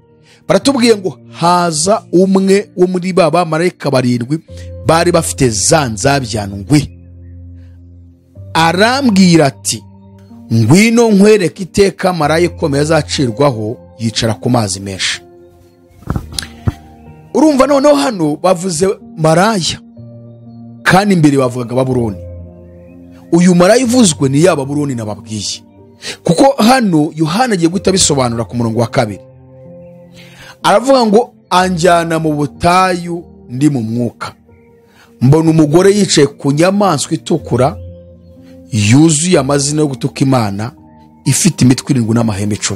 Baratubwiye ngo haza umwe wo muri ba bamarayika 7 bari bafite za nzabya ndwi, arambwira ati ngwino nkwereke iteka marayika ikomeye azacirwaho yicara ku mazi menshi. Urumva noneho hano bavuze maraya, kandi imbere bavugaga Babuloni. Uyu maraya uvuzwe ni ya Babuloni nababwiye, kuko hano Yohana agiye guhita abisobanura ku murongo wa 2. Aravuga ngo anjyana mu butayu ndi mu mwuka, mbona umugore yicaye ku nyamaswa itukura yuzuye amazina yo gutuka Imana, ifite imitwe 7 n'amahembe 10.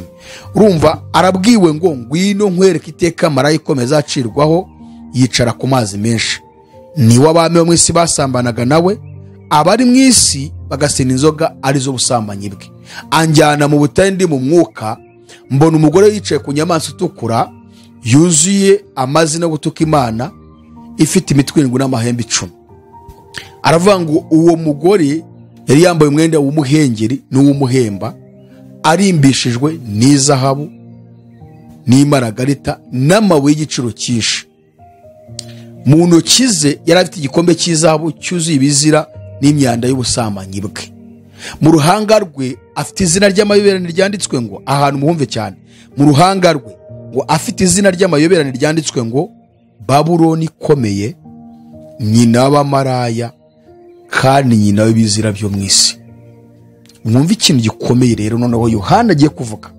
Urumva arabwiwe ngo ngwino nkwereke iteka marayika ikomeye azacirwaho yicara ku mazi menshi. Niwe abami bo mu isi basambanaga nawe, abari mu isi bagasina inzoga arizo busambanyi bwe. Anjyana mu butayu ndi mu mwuka, mbona umugore yicaye ku nyamaswa itukura yuzuye amazina yo gutuka Imana, ifite imitwe 7 n'amahembe 10. Aravuga ngo uwo mugore yari yambaye umwenda w'umuhengeri n'uw'umuhemba, arimbishijwe n'izahabu n'imaragarita n'amabuye y'igiciro cyinshi. Mu ntoki ze yari afite igikombe cy'izahabu cyuzuye ibizira n'imyanda y'ubusambanyi bwe. Mu ruhanga rwe afite izina ry'amayoberane ryanditswe ngo, ahantu muhumve cyane, mu ruhanga rwe ngo afite izina ry'amayoberane ryanditswe ngo Babuloni ikomeye, nyina w'abamaraya kandi nyina w'ibizira byo mu isi. Mwumve ikintu gikomeye rero noneho Yohana agiye kuvuga.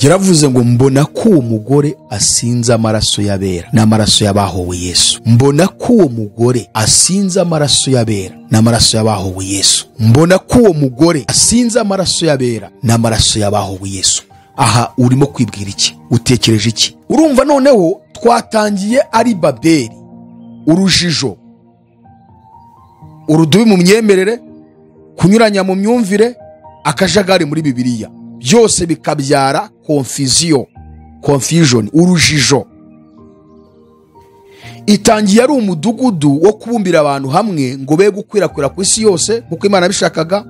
Yaravuze ngo mbona ko uwo mugore asinze amaraso y'abera n'amaraso y'abahowe Yesu. Mbona ko uwo mugore asinze amaraso y'abera n'amaraso y'abahowe Yesu. Mbona ko uwo mugore asinze amaraso y'abera n'amaraso y'abahowe Yesu. Aha urimo kwibwira iki? Utekereje iki? Urumva noneho twatangiye ari Babeli, urujijo, urudubi mu myemerere, kunyuranya mu myumvire, akajagari muri Bibiliya, byose bikabyara confusion, urujijo. Itangiye ari umudugudu wo kubumbira abantu hamwe ngo be gukwirakwira ku isi yose kuko Imana bishakaga.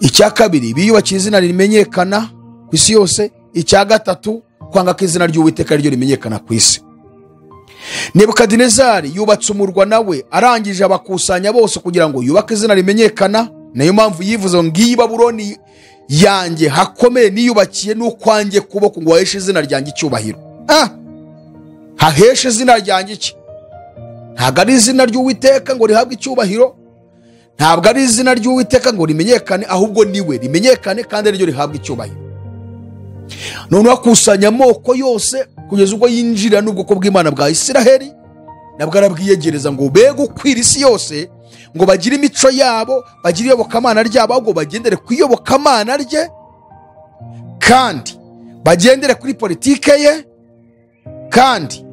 Icya kabiri, biyubakiye izina rimenyekana ku isi yose. Icya gatatu, kwanga ko izina ry'Uwiteka ryo rimenyekana ku isi. Nebukadinezari yubatse umurwa nawe, arangije abakusanya bose kugira ngo yubake izina rimenyekana. Nayo mpamvu yivuze ngo ngiyi Babuloni yanjye hakomeye niyubakiye n'ukwanjye kuboko ngo haheshe izina ryanjye icyubahiro. Haheshe izina ryanjye iki? Ntabwo ari izina ry'Uwiteka ngo rihabwe icyubahiro, ntabwo ari izina ry'Uwiteka ngo rimenyekane, ahubwo niwe rimenyekane kandi ariryo rihabwe icyubahiro. Noneho akusanya amoko yose kugeza ubwo yinjira n'ubwoko bw'Imana bwa Isiraheli, nabwo arabwiyegereza ngo be gukwira isi yose, ngo bagire imico yabo, bagire iyobokamana ryabo, ahubwo bagendere ku iyobokamana rye kandi bagendere kuri politike ye, kandi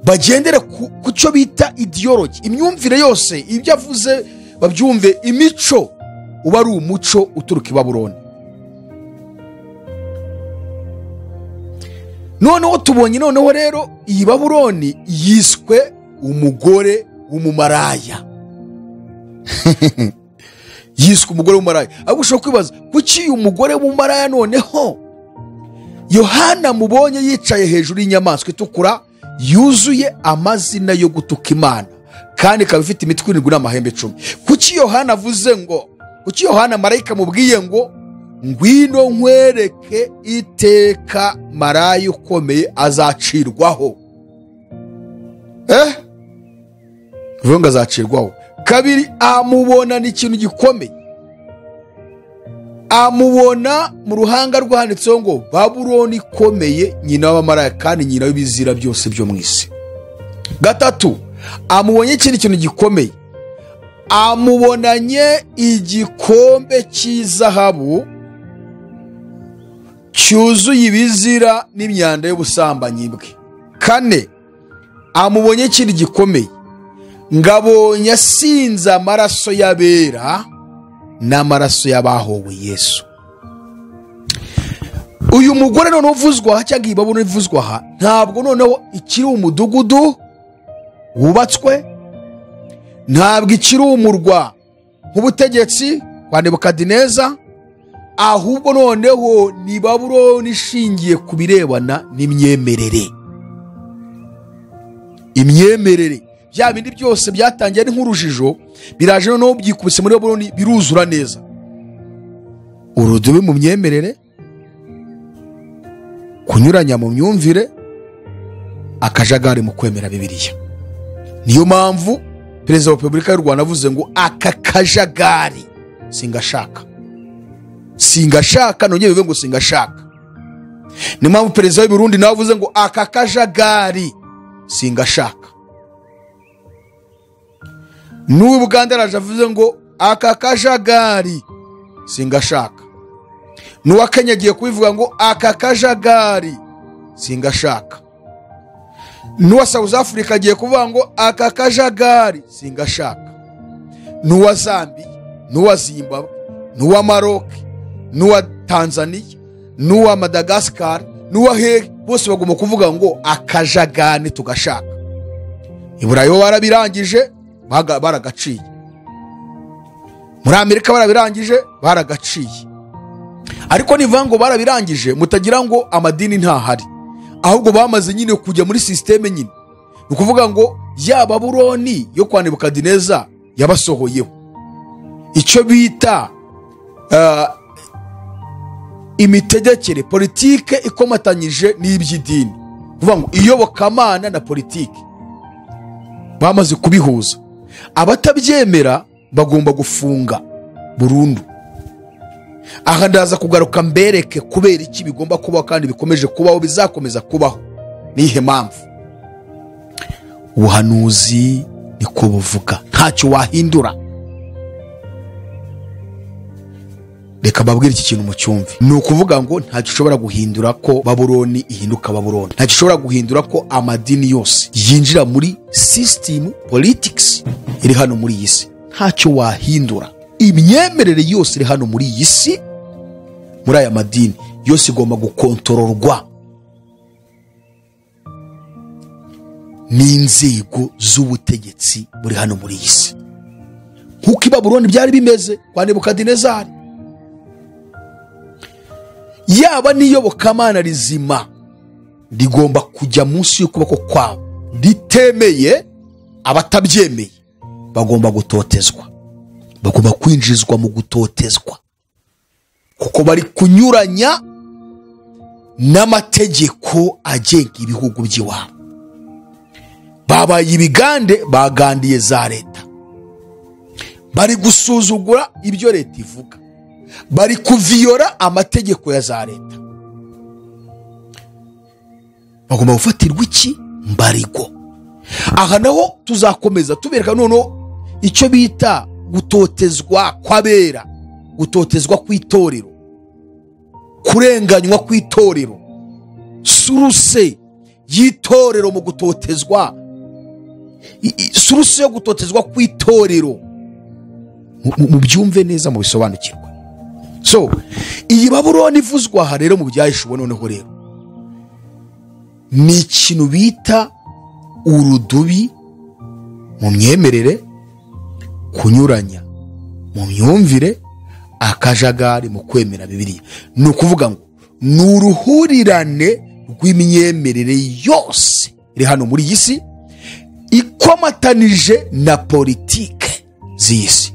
bagendere ku cyo bita ideology, imyumvire yose, ibyo avuze babyumve, imico uba ari umuco uturuka i Babuloni. Noneho tubonye noneho rero iyi Babuloni yiswe umugore w'umumaraya. Yiswe umugore w'umumaraya. Ahubwo ushobora kwibaza kuki uyu mugore w'umumaraya noneho Yohana mubonye yicaye hejuru y'inyamaswa itukura yuzuye amazina yo gutuka Imana kandi ikaba ifite imitwe 7 n'amahembe 10. Kuki Yohana avuze ngo, kuki Yohana marayika mubwiye ngo ngwino nkwereke iteka maraya ukomeye azacirwaho? Vuga azacirwaho. Kabiri, amubona ni ikintu gikomeye. Amubona mu ruhanga rwanditseho ngo Babuloni ikomeye, nyina w'abamaraya kandi nyina w'ibizira byose byo mu isi. Gatatu, amubonye ikindi kintu gikomeye. Amubonanye igikombe cy'izahabu cyuzuye ibizira n'imyanda y'ubusambanyi bwe. Kane, amubonye ikindi gikomeye. Ngabonye asinze amaraso y'abera n'amaraso y'abahowe Yesu. Uyu mugore noneho uvuzwa aha, cyangwa iyi Babuloni ivuzwa aha, ntabwo noneho ikiri umudugudu wubatswe, ntabwo ikiri umurwa nk'ubutegetsi kwa Nebukadineza, ahubwo noneho ni Babuloni ishingiye ku birebana n'imyemerere. Imyemerere, bya bindi byose byatangiye ari nk'urujijo, biraje noneho byikubise muri Babuloni biruzura neza. Urudubi mu myemerere, kunyuranya mu myumvire, akajagari mu kwemera Bibiliya. Niyo mpamvu Perezida wa Repubulika y'u Rwanda avuze ngo aka kajagari singashaka. Singashaka, nongeye bivuge ngo singashaka. Niyo mpamvu Perezida w'u Burundi nawe avuze ngo aka kajagari singashaka. N'uw'i Buganda araje avuze ngo aka kajagari singashaka. N'uwa Kenya agiye kubivuga ngo aka kajagari singashaka. N'uwa South Africa agiye kuvuga ngo aka kajagari singashaka. N'uwa Zambia, n'uwa Zimbabwe, n'uwa Maroc, n'uwa Tanzania, n'uwa Madagascar, n'uwa Hehe, Bose bagomba kuvuga ngo akajagani tugashaka. I Burayi barabirangije, baragaciye. Muri Amerika barabirangije, baragaciye. Ariko nivuga ngo barabirangije, mutagira ngo amadini ntahari, ahubwo bamaze nyine kujya muri systeme nyine. Ni ukuvuga ngo ya Babuloni yo kwa Nebukadineza yabasohoyeho icyo bita imitegekere, politike ikomatanyije n'iby'idini. Kuvuga ngo iyobokamana na politike bamaze kubihuza. Abatabyemera bagomba gufunga burundu. Aha ndaza kugaruka mbereke kubera iki bigomba kubaho kandi bikomeje kubaho, bizakomeza kubaho. Nihe mpamvu? Ubuhanuzi niko buvuga, ntacyo wahindura. Reka mbabwire iki kintu mucyumve. Ni ukuvuga ngo ntacyo ushobora guhindura ko Babuloni ihinduka Babuloni. Ntacyo ushobora guhindura ko amadini yose yinjira muri system politics iri hano muri iyi si. Ntacyo wahindura. Imyemerere yose iri hano muri iyi si, muri aya madini yose igomba gukontororwa n'inzego z'ubutegetsi buri hano muri iyi si. Nkuko i Babuloni byari bimeze kwa Nebukadinezari. Yaba n'iyobokamana rizima rigomba kujya munsi y'ukuboko kwabo, ritemeye. Abatabyemeye bagomba gutotezwa, bagomba kwinjizwa mu gutotezwa, kuko bari kunyuranya n'amategeko agenga ibihugu by'iwabo. Babaye ibigande, bagandiye za leta, bari gusuzugura ibyo leta ivuga, bari kuviyora amategeko ya za leta. Bagomba gufatirwa iki? Mbarigo. Aha naho tuzakomeza tubereka noneho icyo bita gutotezwa kw'abera, gutotezwa kw'itorero, kurenganywa kw'itorero, suruse y'itorero mu gutotezwa, suruse yo gutotezwa kw'itorero. Mubyumve neza, mubisobanukirwe. So iyi Babuloni ivuzwa aha rero mu byahishuwe noneho rero ni ikintu bita urudubi mu myemerere, kunyuranya mu myumvire, akajagari mu kwemera Bibiliya. Ni ukuvuga ngo ni uruhurirane rw'imyemerere yose iri hano muri iyi si ikomatanije na politike z'iyi si.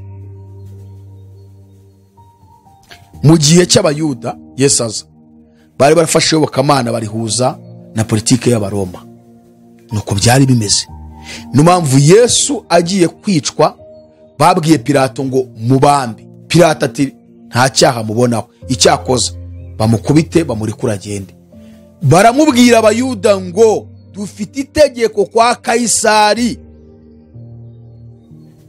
Mu gihe cy'Abayuda Yesu aza, bari barafashe iyobokamana barihuza na politike y'Abaroma. Nuko byari bimeze. Niyo mpamvu Yesu agiye kwicwa babwiye Pilato ngo mubambe. Pilato ati nta cyaha mubonaho, icyakoza bamukubite bamurekure agende. Baramubwira Abayuda ngo dufite itegeko kwa Kayisari.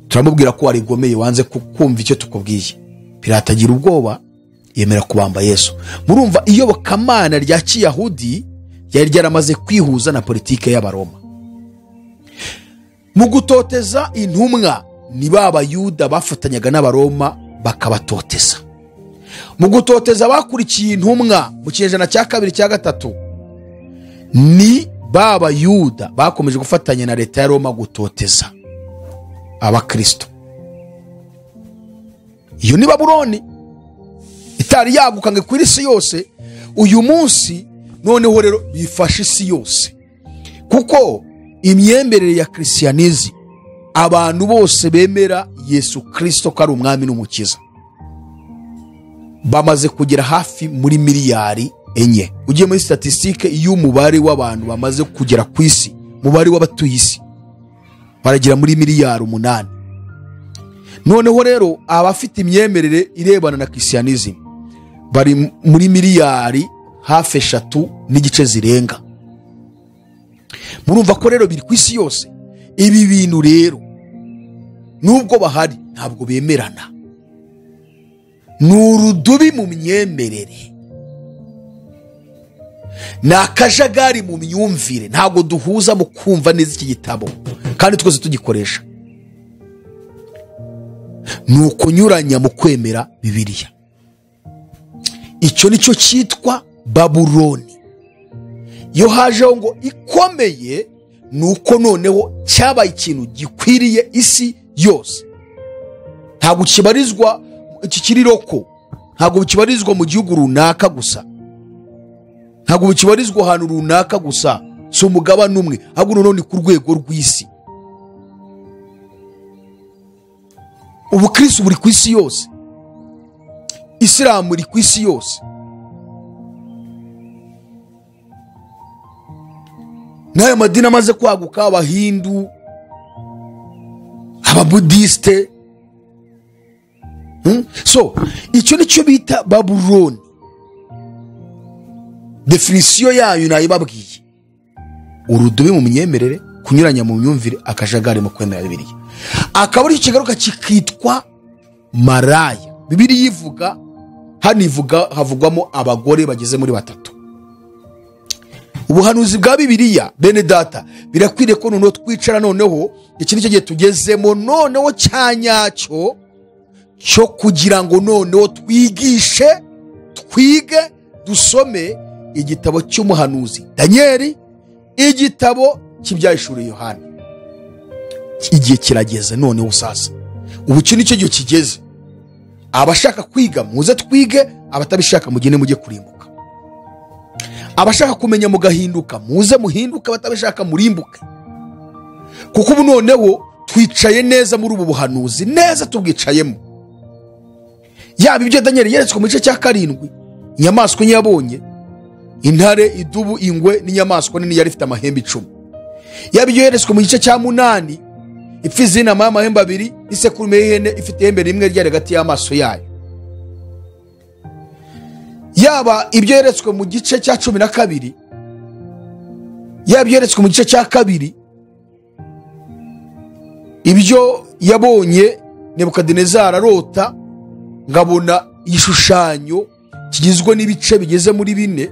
Turamubwira ko warigomeye, wanze kumva icyo tukubwiye. Pilato agira ubwoba, yemera kubamba Yesu. Murumva iyobokamana rya Kiyahudi ryari ryaramaze kwihuza na politike y'Abaroma. Mu gutoteza intumwa ni ba Bayuda bafatanyaga n'Abaroma bakabatoteza. Mu gutoteza bakurikiye intumwa mu kinyejana cya 2 cya 3 ni ba Bayuda bakomeje gufatanya na leta ya Roma gutoteza abakristo. Iyo ni Babuloni itari yaguka ngo ikwire isi yose. Uyu munsi noneho rero bifashe isi yose, kuko imyemerere ya Christianism, abantu bose bemera Yesu Kristo ko ari umwami n'umukiza, bamaze kugera hafi muri miliyari 4. Ugiye muri statistique y'umubare w'abantu bamaze kugera ku isi, umubare w'abatuye isi baragera muri miliyari 8. Noneho rero abafite imyemerere irebana na Christianism bari muri miliyari hafi 3.5 zirenga. Murumva ko rero biri ku isi yose. Ibi bintu rero nubwo bahari ntabwo bemerana, ni urudubi mu myemerere, ni akajagari mu myumvire. Ntabwo duhuza mu kumva neza iki gitabo kandi twese tugikoresha. Ni ukunyuranya mu kwemera Bibiliya. Icyo nicyo cyitwa Babuloni. Iyo hajeho ngo ikomeye, nuko noneho cyabaye ikintu gikwiriye isi yose. Ntabwo kibarizwa kikiri roko, ntabwo kibarizwa mu gihugu runaka gusa, ntabwo kibarizwa ahantu runaka gusa, si umugabane umwe, ahubwo noneho ni ku rwego rw'isi. Ubukristo buri ku isi yose, Isilamu iri ku isi yose. N'ayo madini amaze kwaguka, abahindu, ababudisite. So icyo nicyo bita Babuloni. Definisiyo yayo nayibabwiye: urudubi mu myemerere, kunyuranya mu myumvire, akajagari mu kwemera Bibiliya. Akaba ari kigaruka kikitwa maraya. Bibiliya ivuga hano, ivuga havugwamo abagore bageze muri 3. Ubuhanuzi bwa Bibiliya, bene data, birakwiriye ko noneho twicara, noneho iki nicyo gihe tugezemo noneho cyanyacyo cyo kugira ngo noneho twigishe, twige, dusome igitabo cy'umuhanuzi Danieli, igitabo cy'ibyahishuriwe Yohana. Igihe kirageze noneho sasa, ubu iki nicyo gihe kigeze. Abashaka kwiga muze twige, abatabishaka mugende mujye kurimbuka. Abashaka kumenya mugahinduka muze muhinduke, abatabishaka murimbuke. Kuko ubu noneho twicaye neza muri ubu buhanuzi, neza tubwicayemo. Yaba ibyo Daniel yeretswe mu gice cya 7, inyamaswa yabonye, intare, idubu, ingwe n'inyamaswa nini yari ifite amahembe 10. Yaba ibyo yeretswe mu gice cya 8, ipfizi y'intama y'amahembe 2, isekurume y'ihene ifite ihembe rimwe ryari hagati y'amaso yayo. Yaba ibyo yeretswe mu gice cya 12, yaba ibyo yeretswe mu gice cya 2, ibyo yabonye Nebukadinezari arota, ngabona igishushanyo kigizwe n'ibice bigeze muri 4,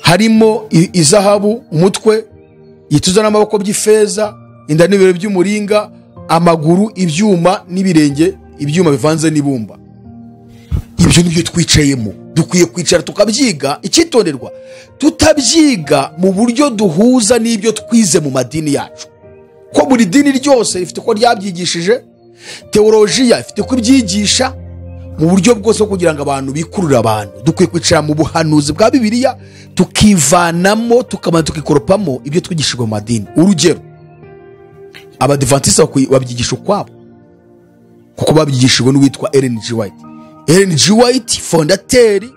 harimo izahabu umutwe, igituza n'amaboko by'ifeza, inda n'ibibero by'umuringa, amaguru ibyuma n'ibirenge ibyuma bivanze n'ibumba. Ibyo nibyo twicayemo, dukwiye kwicara tukabyiga. Icyitonderwa, tutabyiga mu buryo duhuza n'ibyo twize mu madini yacu, ko buri dini ryose rifite uko ryabyigishije, teolojiya ifite uko ibyigisha mu buryo bwose kugira ngo abantu bikurure abantu. Dukwiye kwicara mu buhanuzi bwa Bibiliya, tukivanamo, tukamara tukikoropamo ibyo twigishijwe mu madini. Urugero, Abadivantiste babyigisha ukwabo, kuko babyigishijwe n'uwitwa Ellen G. White. Ellen G. White, fondateri,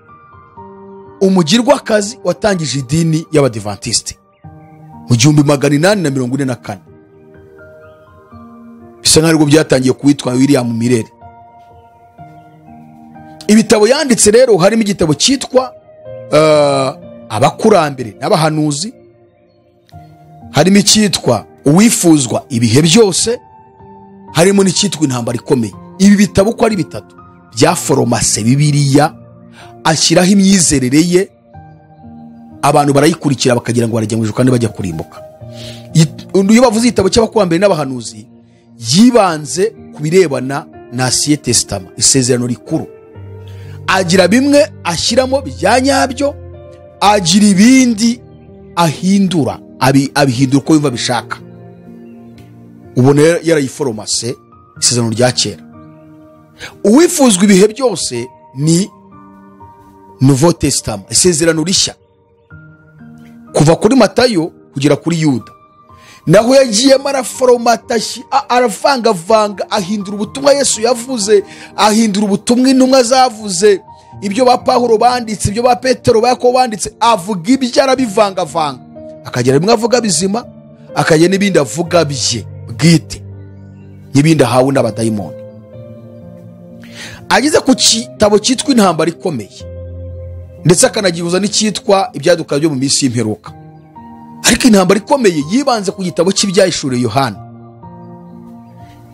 umugirwakazi watangije idini y'Abadivantiste mu 1844. Bisa nkaho aribwo byatangiye kuwitwa William Miller. Ibitabo yanditse rero harimo igitabo cyitwa Abakurambere n'Abahanuzi, harimo icyitwa Uwifuzwa ibihe byose, harimo n'icyitwa Intambara ikomeye. Ibi bitabo uko ari 3 byaforomase Bibiliya, ashyiraho imyizerere ye, abantu barayikurikira bakagira ngo barajya mu ijuru kandi bajya kurimbuka. Iyo bavuze igitabo cy'Abakurambere n'Abahanuzi, yibanze ku birebana na Ancien Testament, isezerano rikuru. Agira bimwe ashyiramo bya nyabyo, agira ibindi ahindura, abihindura uko yumva bishaka. Ubona yarayiforomase isezerano rya kera. Uwifuzwa ibihe byose ni Nouveau Testament, isezerano rishya, kuva kuri Matayo kugera kuri Yuda. Naho yagiyemo araforomata, aravangavanga, ahindura ubutumwa Yesu yavuze, ahindura ubutumwa intumwa zavuze, ibyo ba Pawulo banditse, ibyo ba Petero ba Yakobo banditse, avuga ibyo arabivangavanga, akagira bimwe avuga bizima, akagira n'ibindi avuga bye bwite, n'ibindi ahawe n'abadayimoni. Ageze ku gitabo cyitwa Intambara ikomeye, ndetse akanagihuza n'icyitwa Ibyaduka byo mu minsi y'imperuka. Ariko Intambara ikomeye yibanze ku gitabo cy'ibyahishuriwe Yohana.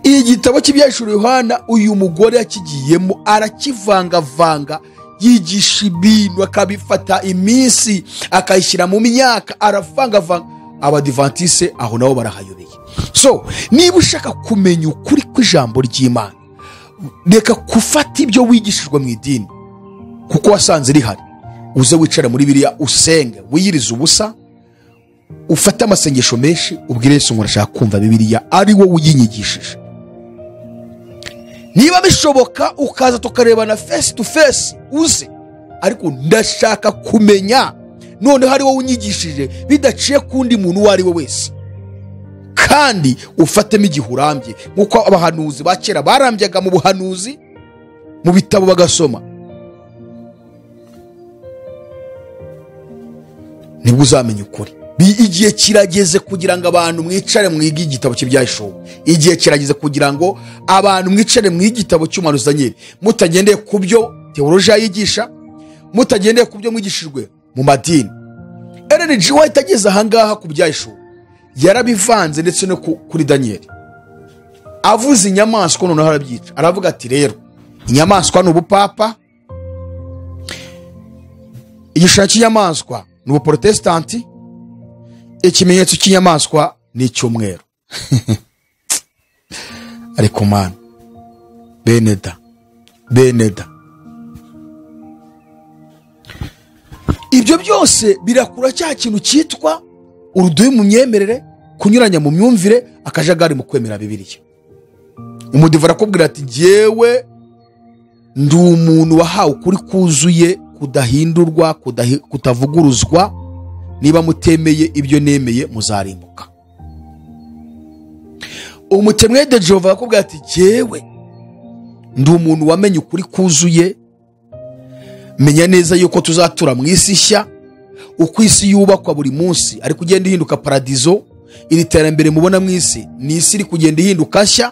Igitabo cy'ibyahishuriwe Yohana uyu mugore yakigiyemo arakivangavanga, yigisha ibintu akabifata iminsi akayishyira mu myaka, aravangavanga. Abadivantiste aho nabo barahayobeye. So niba ushaka kumenya ukuri kw'ijambo ry'Imana, reka gufata ibyo wigishijwe mu idini kuko wasanze rihari. Uze wicare muri Bibiliya usenge, wiyirize ubusa, ufate amasengesho menshi, ubwire Yesu ngo ndashaka kumva Bibiliya ari wowe uyinyigishije. Niba bishoboka ukaza tukarebana face to face, uze, ariko ndashaka kumenya noneho ari wowe unyigishije bidaciye kundi muntu uwo ari we wese. Kandi ufatemo igihe urambye, nk'uko abahanuzi ba kera barambyaga mu buhanuzi, mu bitabo bagasoma, nibwo uzamenya ukuri. Igihe kirageze kugira ngo abantu mwicare mwige igitabo cy'Ibyahishuwe. Igihe kirageze kugira ngo abantu mwicare mwige igitabo cy'umuhanuzi Daniyeli, mutagendeye ku byo teolojiya yigisha, mutagendeye ku byo mwigishijwe mu madini. Ellen G. White ageze ahangaha ku Byahishuwe yarabivanze ndetse no kuri Daniyeli. Avuze inyamaswa noneho arabyica, aravuga ati rero inyamaswa ni ubupapa, igishushanyo cy'inyamaswa ni ubuprotestanti, ikimenyetso cy'inyamaswa ni icyumweru. Ariko mana, beneda ibyo byose birakura cya kintu cyitwa urudubi mu myemerere, kunyuranya mu myumvire, akajagari mu kwemera Bibiliya. Umudiva arakubwira ati jyewe ndi umuntu wahawe ukuri kuzuye, kudahindurwa, kutavuguruzwa, niba mutemeye ibyo nemeye muzarimbuka. Umutemwe de Jehova arakubwira ati jyewe ndi umuntu wamenye ukuri kuzuye, menya neza yuko tuzatura mu isi nshya, uko isi yubakwa buri munsi ari kugenda ihinduka paradizo. Iri terambere mubona mu isi ni isi iri kugenda ihinduka nshya.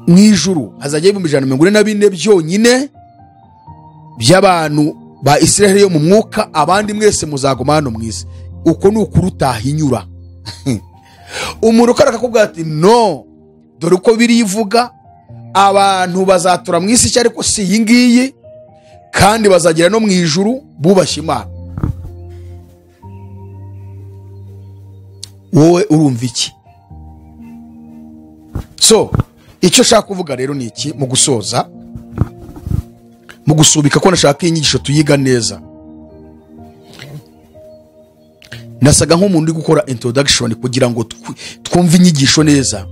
Mu ijuru hazajya 144,000 byonyine by'abantu ba Israel yo mu mwuka, abandi mwese muzaguma hano mu isi. Uko ni ukuri utahinyura. Umuntu akakubwira ati no, dore uko birivuga, abantu bazatura mu isi nshya ariko si iyi ngiyi, kandi bazagera no mu ijuru bubashye Imana. Wowe urumva iki? So icyo nshaka kuvuga rero ni iki mu gusoza, mu gusubika, ko nashaka inyigisho tuyiga neza. Nasaga nk'umuntu uri gukora introduction kugira ngo twumve inyigisho neza,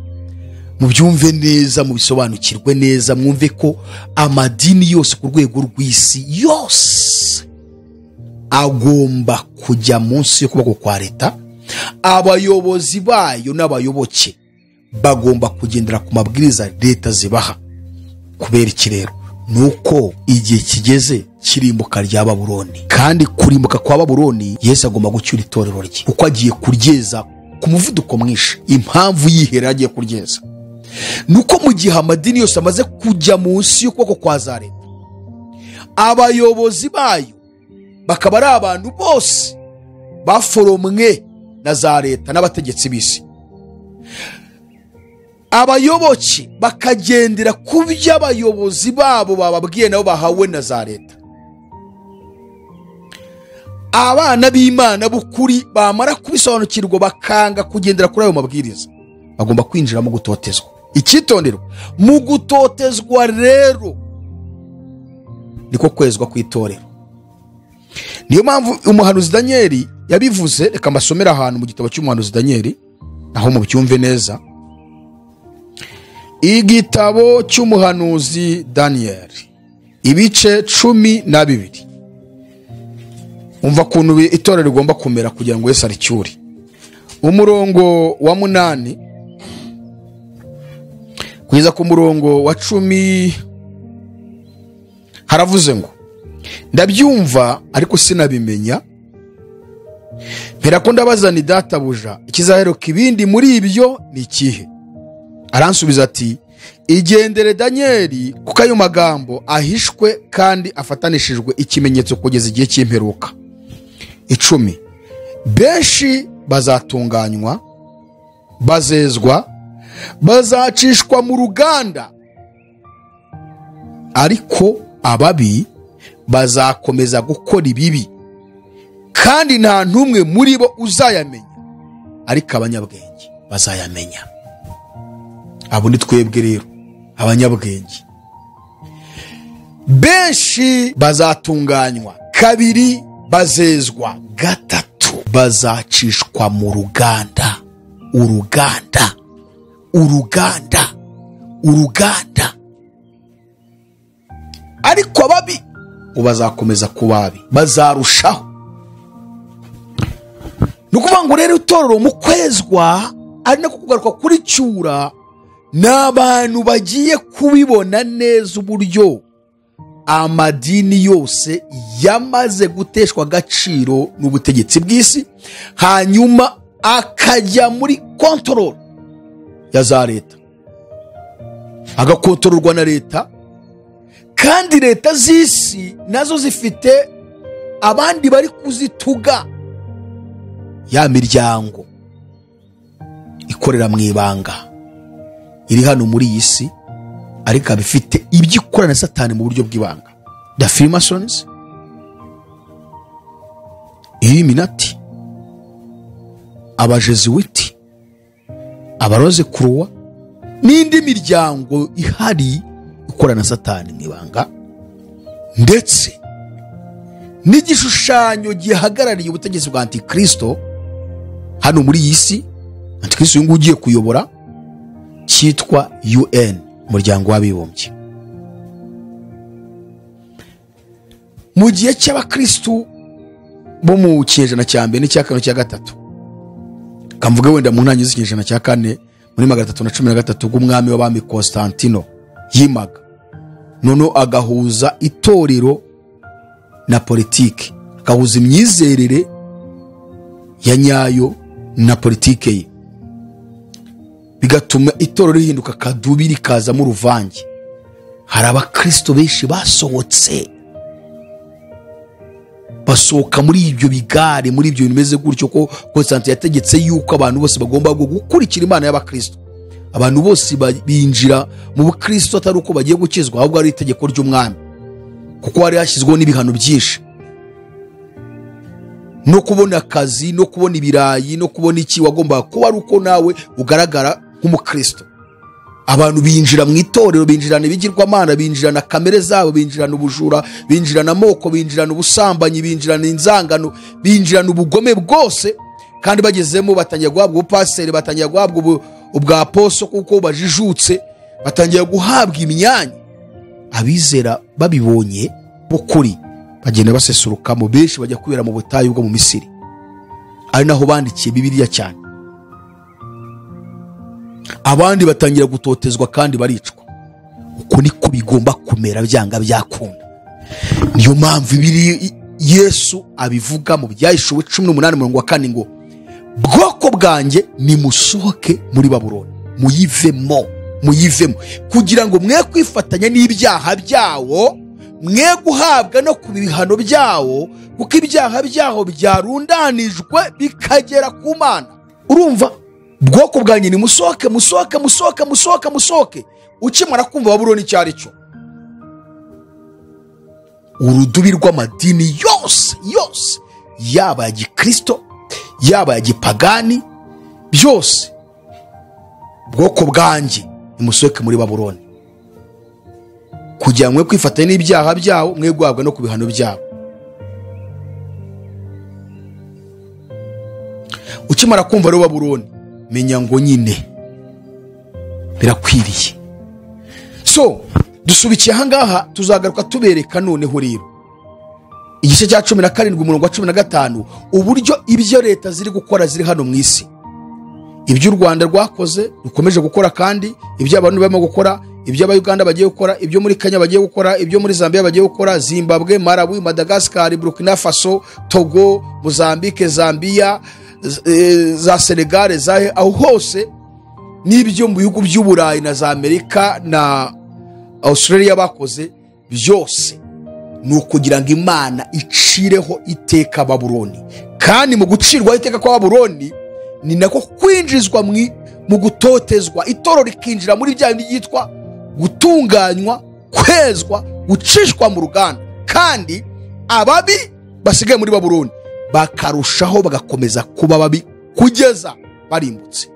mubyumve neza, mubisobanukirwe neza, mwumve ko amadini yose ku rwego rw'isi yose agomba kujya munsi y'ukuboko kwa leta. Abayobozi bayo n'abayoboke bagomba kugendera ku mabwiriza leta zibaha. Kubera iki rero? Nuko igihe kigeze kirimbuka rya Babuloni, kandi kurimbuka kwa Babuloni Yesu agomba gucyura itorero rye, kuko agiye kuryeza ku muvuduko mwinshi. Impamvu yihera agiye kuryeza nuko mu gihe amadini yose amaze kujya munsi y'ukuboko kwa za leta, abayobozi bayo bakaba ari abantu bose baforomwe na za leta n'abategetsi b'isi, abayoboke bakagendera ku byo abayobozi babo bababwiye nabo bahawe na za leta, abana b'Imana b'ukuri bamara kubisobanukirwa bakanga kugendera kuri ayo mabwiriza, bagomba kwinjira mu gutotezwa. Icyitonderwa mu gutotezwa rero niko kwezwa kw'itorero. Niyo mpamvu umuhanuzi Daniyeli yabivuze. Reka mbasomere ahantu mu gitabo cy'umuhanuzi Daniyeli aho mubyumve neza. Igitabo cy'umuhanuzi Daniyeli ibice 12. Umva kuntu itorero rigomba kumera kugira ngo Yesu aricyure. Umurongo wa 8 kugeza ku murongo wa 10 haravuze ngo ndabyumva ariko sinabimenya, mpera ko ndabaza ni databuja, ikizaheruka ibindi muri ibyo ni ikihe? Aransubiza ati igendere Daniyeli, kuko ayo magambo ahishwe kandi afatanishijwe ikimenyetso kugeza igihe cy'imperuka. 10 Benshi bazatunganywa, bazezwa, bazacishwa mu ruganda, ariko ababi bazakomeza gukora ibibi, kandi nta ntumwe muri bo uzayamenya, ariko abanyabwenge bazayamenya. Abo ni twebwe rero abanyabwenge. Benshi bazatunganywa Kabiri, bazezwa. Gatatu, bazacishwa mu ruganda. Uruganda, uruganda, uruganda. Ariko ababi bazakomeza kubabi, bazarushaho. Ni ukuvuga ngo rero itorero mu kwezwa ari nako kugaruka kuri cyura, n'abantu bagiye kubibona neza uburyo amadini yose yamaze guteshwa agaciro n'ubutegetsi bw'isi, hanyuma akajya muri control ya za leta, agakontororwa na leta. Kandi leta z'isi nazo zifite abandi bari kuzituga, ya miryango ikorera mu ibanga iri hano muri iyi si, ariko abifite ibyo ikora na Satani mu buryo bw'ibanga. The Freemasons, Illuminati, Abajesuiti, Abaroze Croix n'indi miryango ihari ikora na Satani mu ibanga, ndetse n'igishushanyo gihagarariye ubutegetsi bwa Antikristo hano muri iyi si. Antikristo uyu nguyu ugiye kuyobora, cyitwa UN, umuryango w'abibumbye. Mu gihe cy'abakristu bo mu kinyejana cya mbere n'icya kane cya gatatu, kamvuge wenda mu ntangiriro z'ikinyejana cya kane, muri 313 bw'umwami w'abami Constantino yimaga, noneho agahuza itorero na politiki, agahuza imyizerere ya nyayo na politike ye, bigatuma itorero rihinduka kadubi, rikazamo uruvange. Hari abakristo benshi basohotse, basohoka muri ibyo bigare, muri ibyo bintu bimeze gutyo, ko Constantine yategetse yuko abantu bose bagomba gukurikira Imana y'abakristo. Abantu bose binjira mu bukristo atari uko bagiye gukizwa, ahubwo ari itegeko ry'umwami, kuko hari hashyizweho n'ibihano byinshi, no kubona akazi, no kubona ibirayi, no kubona iki, wagombaga kuba ari uko nawe ugaragara nk'umukristo. Abantu binjira mu itorero, binjirana ibigirwamana, binjirana kamere zabo, binjirana ubujura, binjirana amoko, binjirana ubusambanyi, binjirana inzangano, binjirana ubugome bwose. Kandi bagezemo batangiye guhabwa ubupaseri, batangiye guhabwa ubwaposo kuko bajijutse, batangiye guhabwa imyanya. Abizera babibonye bukuri bagenda basesurukamo, benshi bajya kwibera mu butayu bwo mu Misiri, ari naho bandikiye Bibiliya cyane. Abandi batangira gutotezwa kandi baricwa. Uko niko bigomba kumera byanga byakunda. Niyo mpamvu ibiri Yesu abivuga mu Byahishuwe 18:4 ngo bwoko bwanjye nimusohoke muri Babuloni, muyivemo, muyivemo, kugira ngo mwe kwifatanya n'ibyaha byawo, mwe guhabwa no ku bihano byawo, kuko ibyaha byaho byarundanijwe bikagera ku Mana. Urumva, bwoko bwanjye nimusohoke, musohoke, musohoke, musohoke, musohoke. Ukimara kumva Babuloni icyo ari cyo, urudubi rw'amadini yose yose, yaba ya gikristo, yaba ya gipagani, byose, bwoko bwanjye nimusohoke muri Babuloni, kugira ngo mwe kwifatanya n'ibyaha byawo, mwe guhabwa no ku bihano byabo. Ukimara kumva rero Babuloni, menya ngo nyine birakwiriye. So dusubikiye ahangaha, tuzagaruka tubereka noneho rero igice cya 17 umurongo wa 15, uburyo ibyo leta ziri gukora ziri hano mu isi, ibyo u Rwanda rwakoze rukomeje gukora, kandi ibyo abantu barimo gukora, ibyo abayuganda bagiye gukora, ibyo muri Kenya bagiye gukora, ibyo muri Zambia bagiye gukora, Zimbabwe, Malawi, Madagascar, Burkina Faso, Togo, Mozambique, Zambia, za Senegal, za aho hose, n'ibyo mu bihugu by'Uburayi na za Amerika na Australia bakoze byose, ni ukugira ngo Imana icireho iteka Babuloni. Kandi mu gucirwaho iteka kwa Babuloni ni nako kwinjizwa mu gutotezwa, itorero rikinjira muri bya bindi byitwa gutunganywa, kwezwa, gucishwa mu ruganda. Kandi ababi basigaye muri Babuloni bakarushaho bagakomeza kuba babi kugeza barimbutse.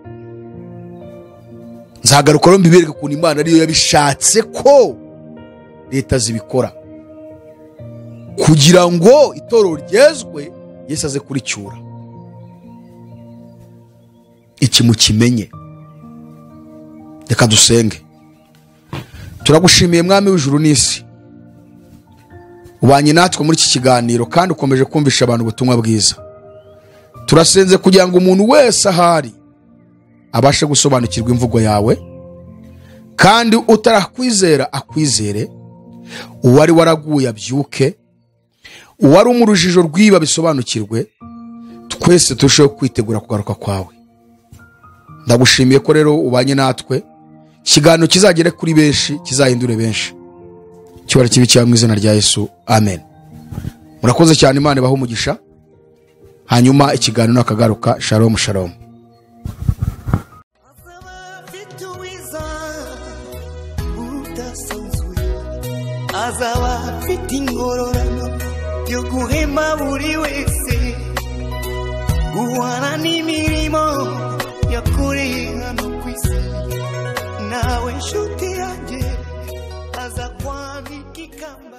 Nzagaruka rero mbibereke ukuntu Imana ariyo yabishatse ko leta zibikora, Kugira ngo itorero ryezwe, Yesu aze kuricyura. Iki mukimenye. Reka dusenge. Turagushimiye Mwami w'ijuru n'isi, ubanye natwe muri iki kiganiro kandi ukomeje kumvisha abantu ubutumwa bwiza. Turasenze kugira ngo umuntu wese ahari abashe gusobanukirwa imvugo yawe, kandi utarakwizera akwizere, uwari waraguye abyuke, uwari mu rujijo rw'iba bisobanukirwe, twese turusheho kwitegura kugaruka kwawe. Ndagushimiye ko rero ubanye natwe, ikiganiro kizagere kuri benshi, kizahindure benshi. Kibara kibi cyawe mu izina rya Yesu, amen. Murakoze cyane, Imana ibahe umugisha. Hanyuma ikiganiro nakagaruka. Shalom shalom. Azaba afite uwiza udasanzwe, azaba afite ingororano yo guhema buri wese, guhana n'imirimo yakoreye hano ku isi. Nawe nshuti yanjye aza kwambika ikamba.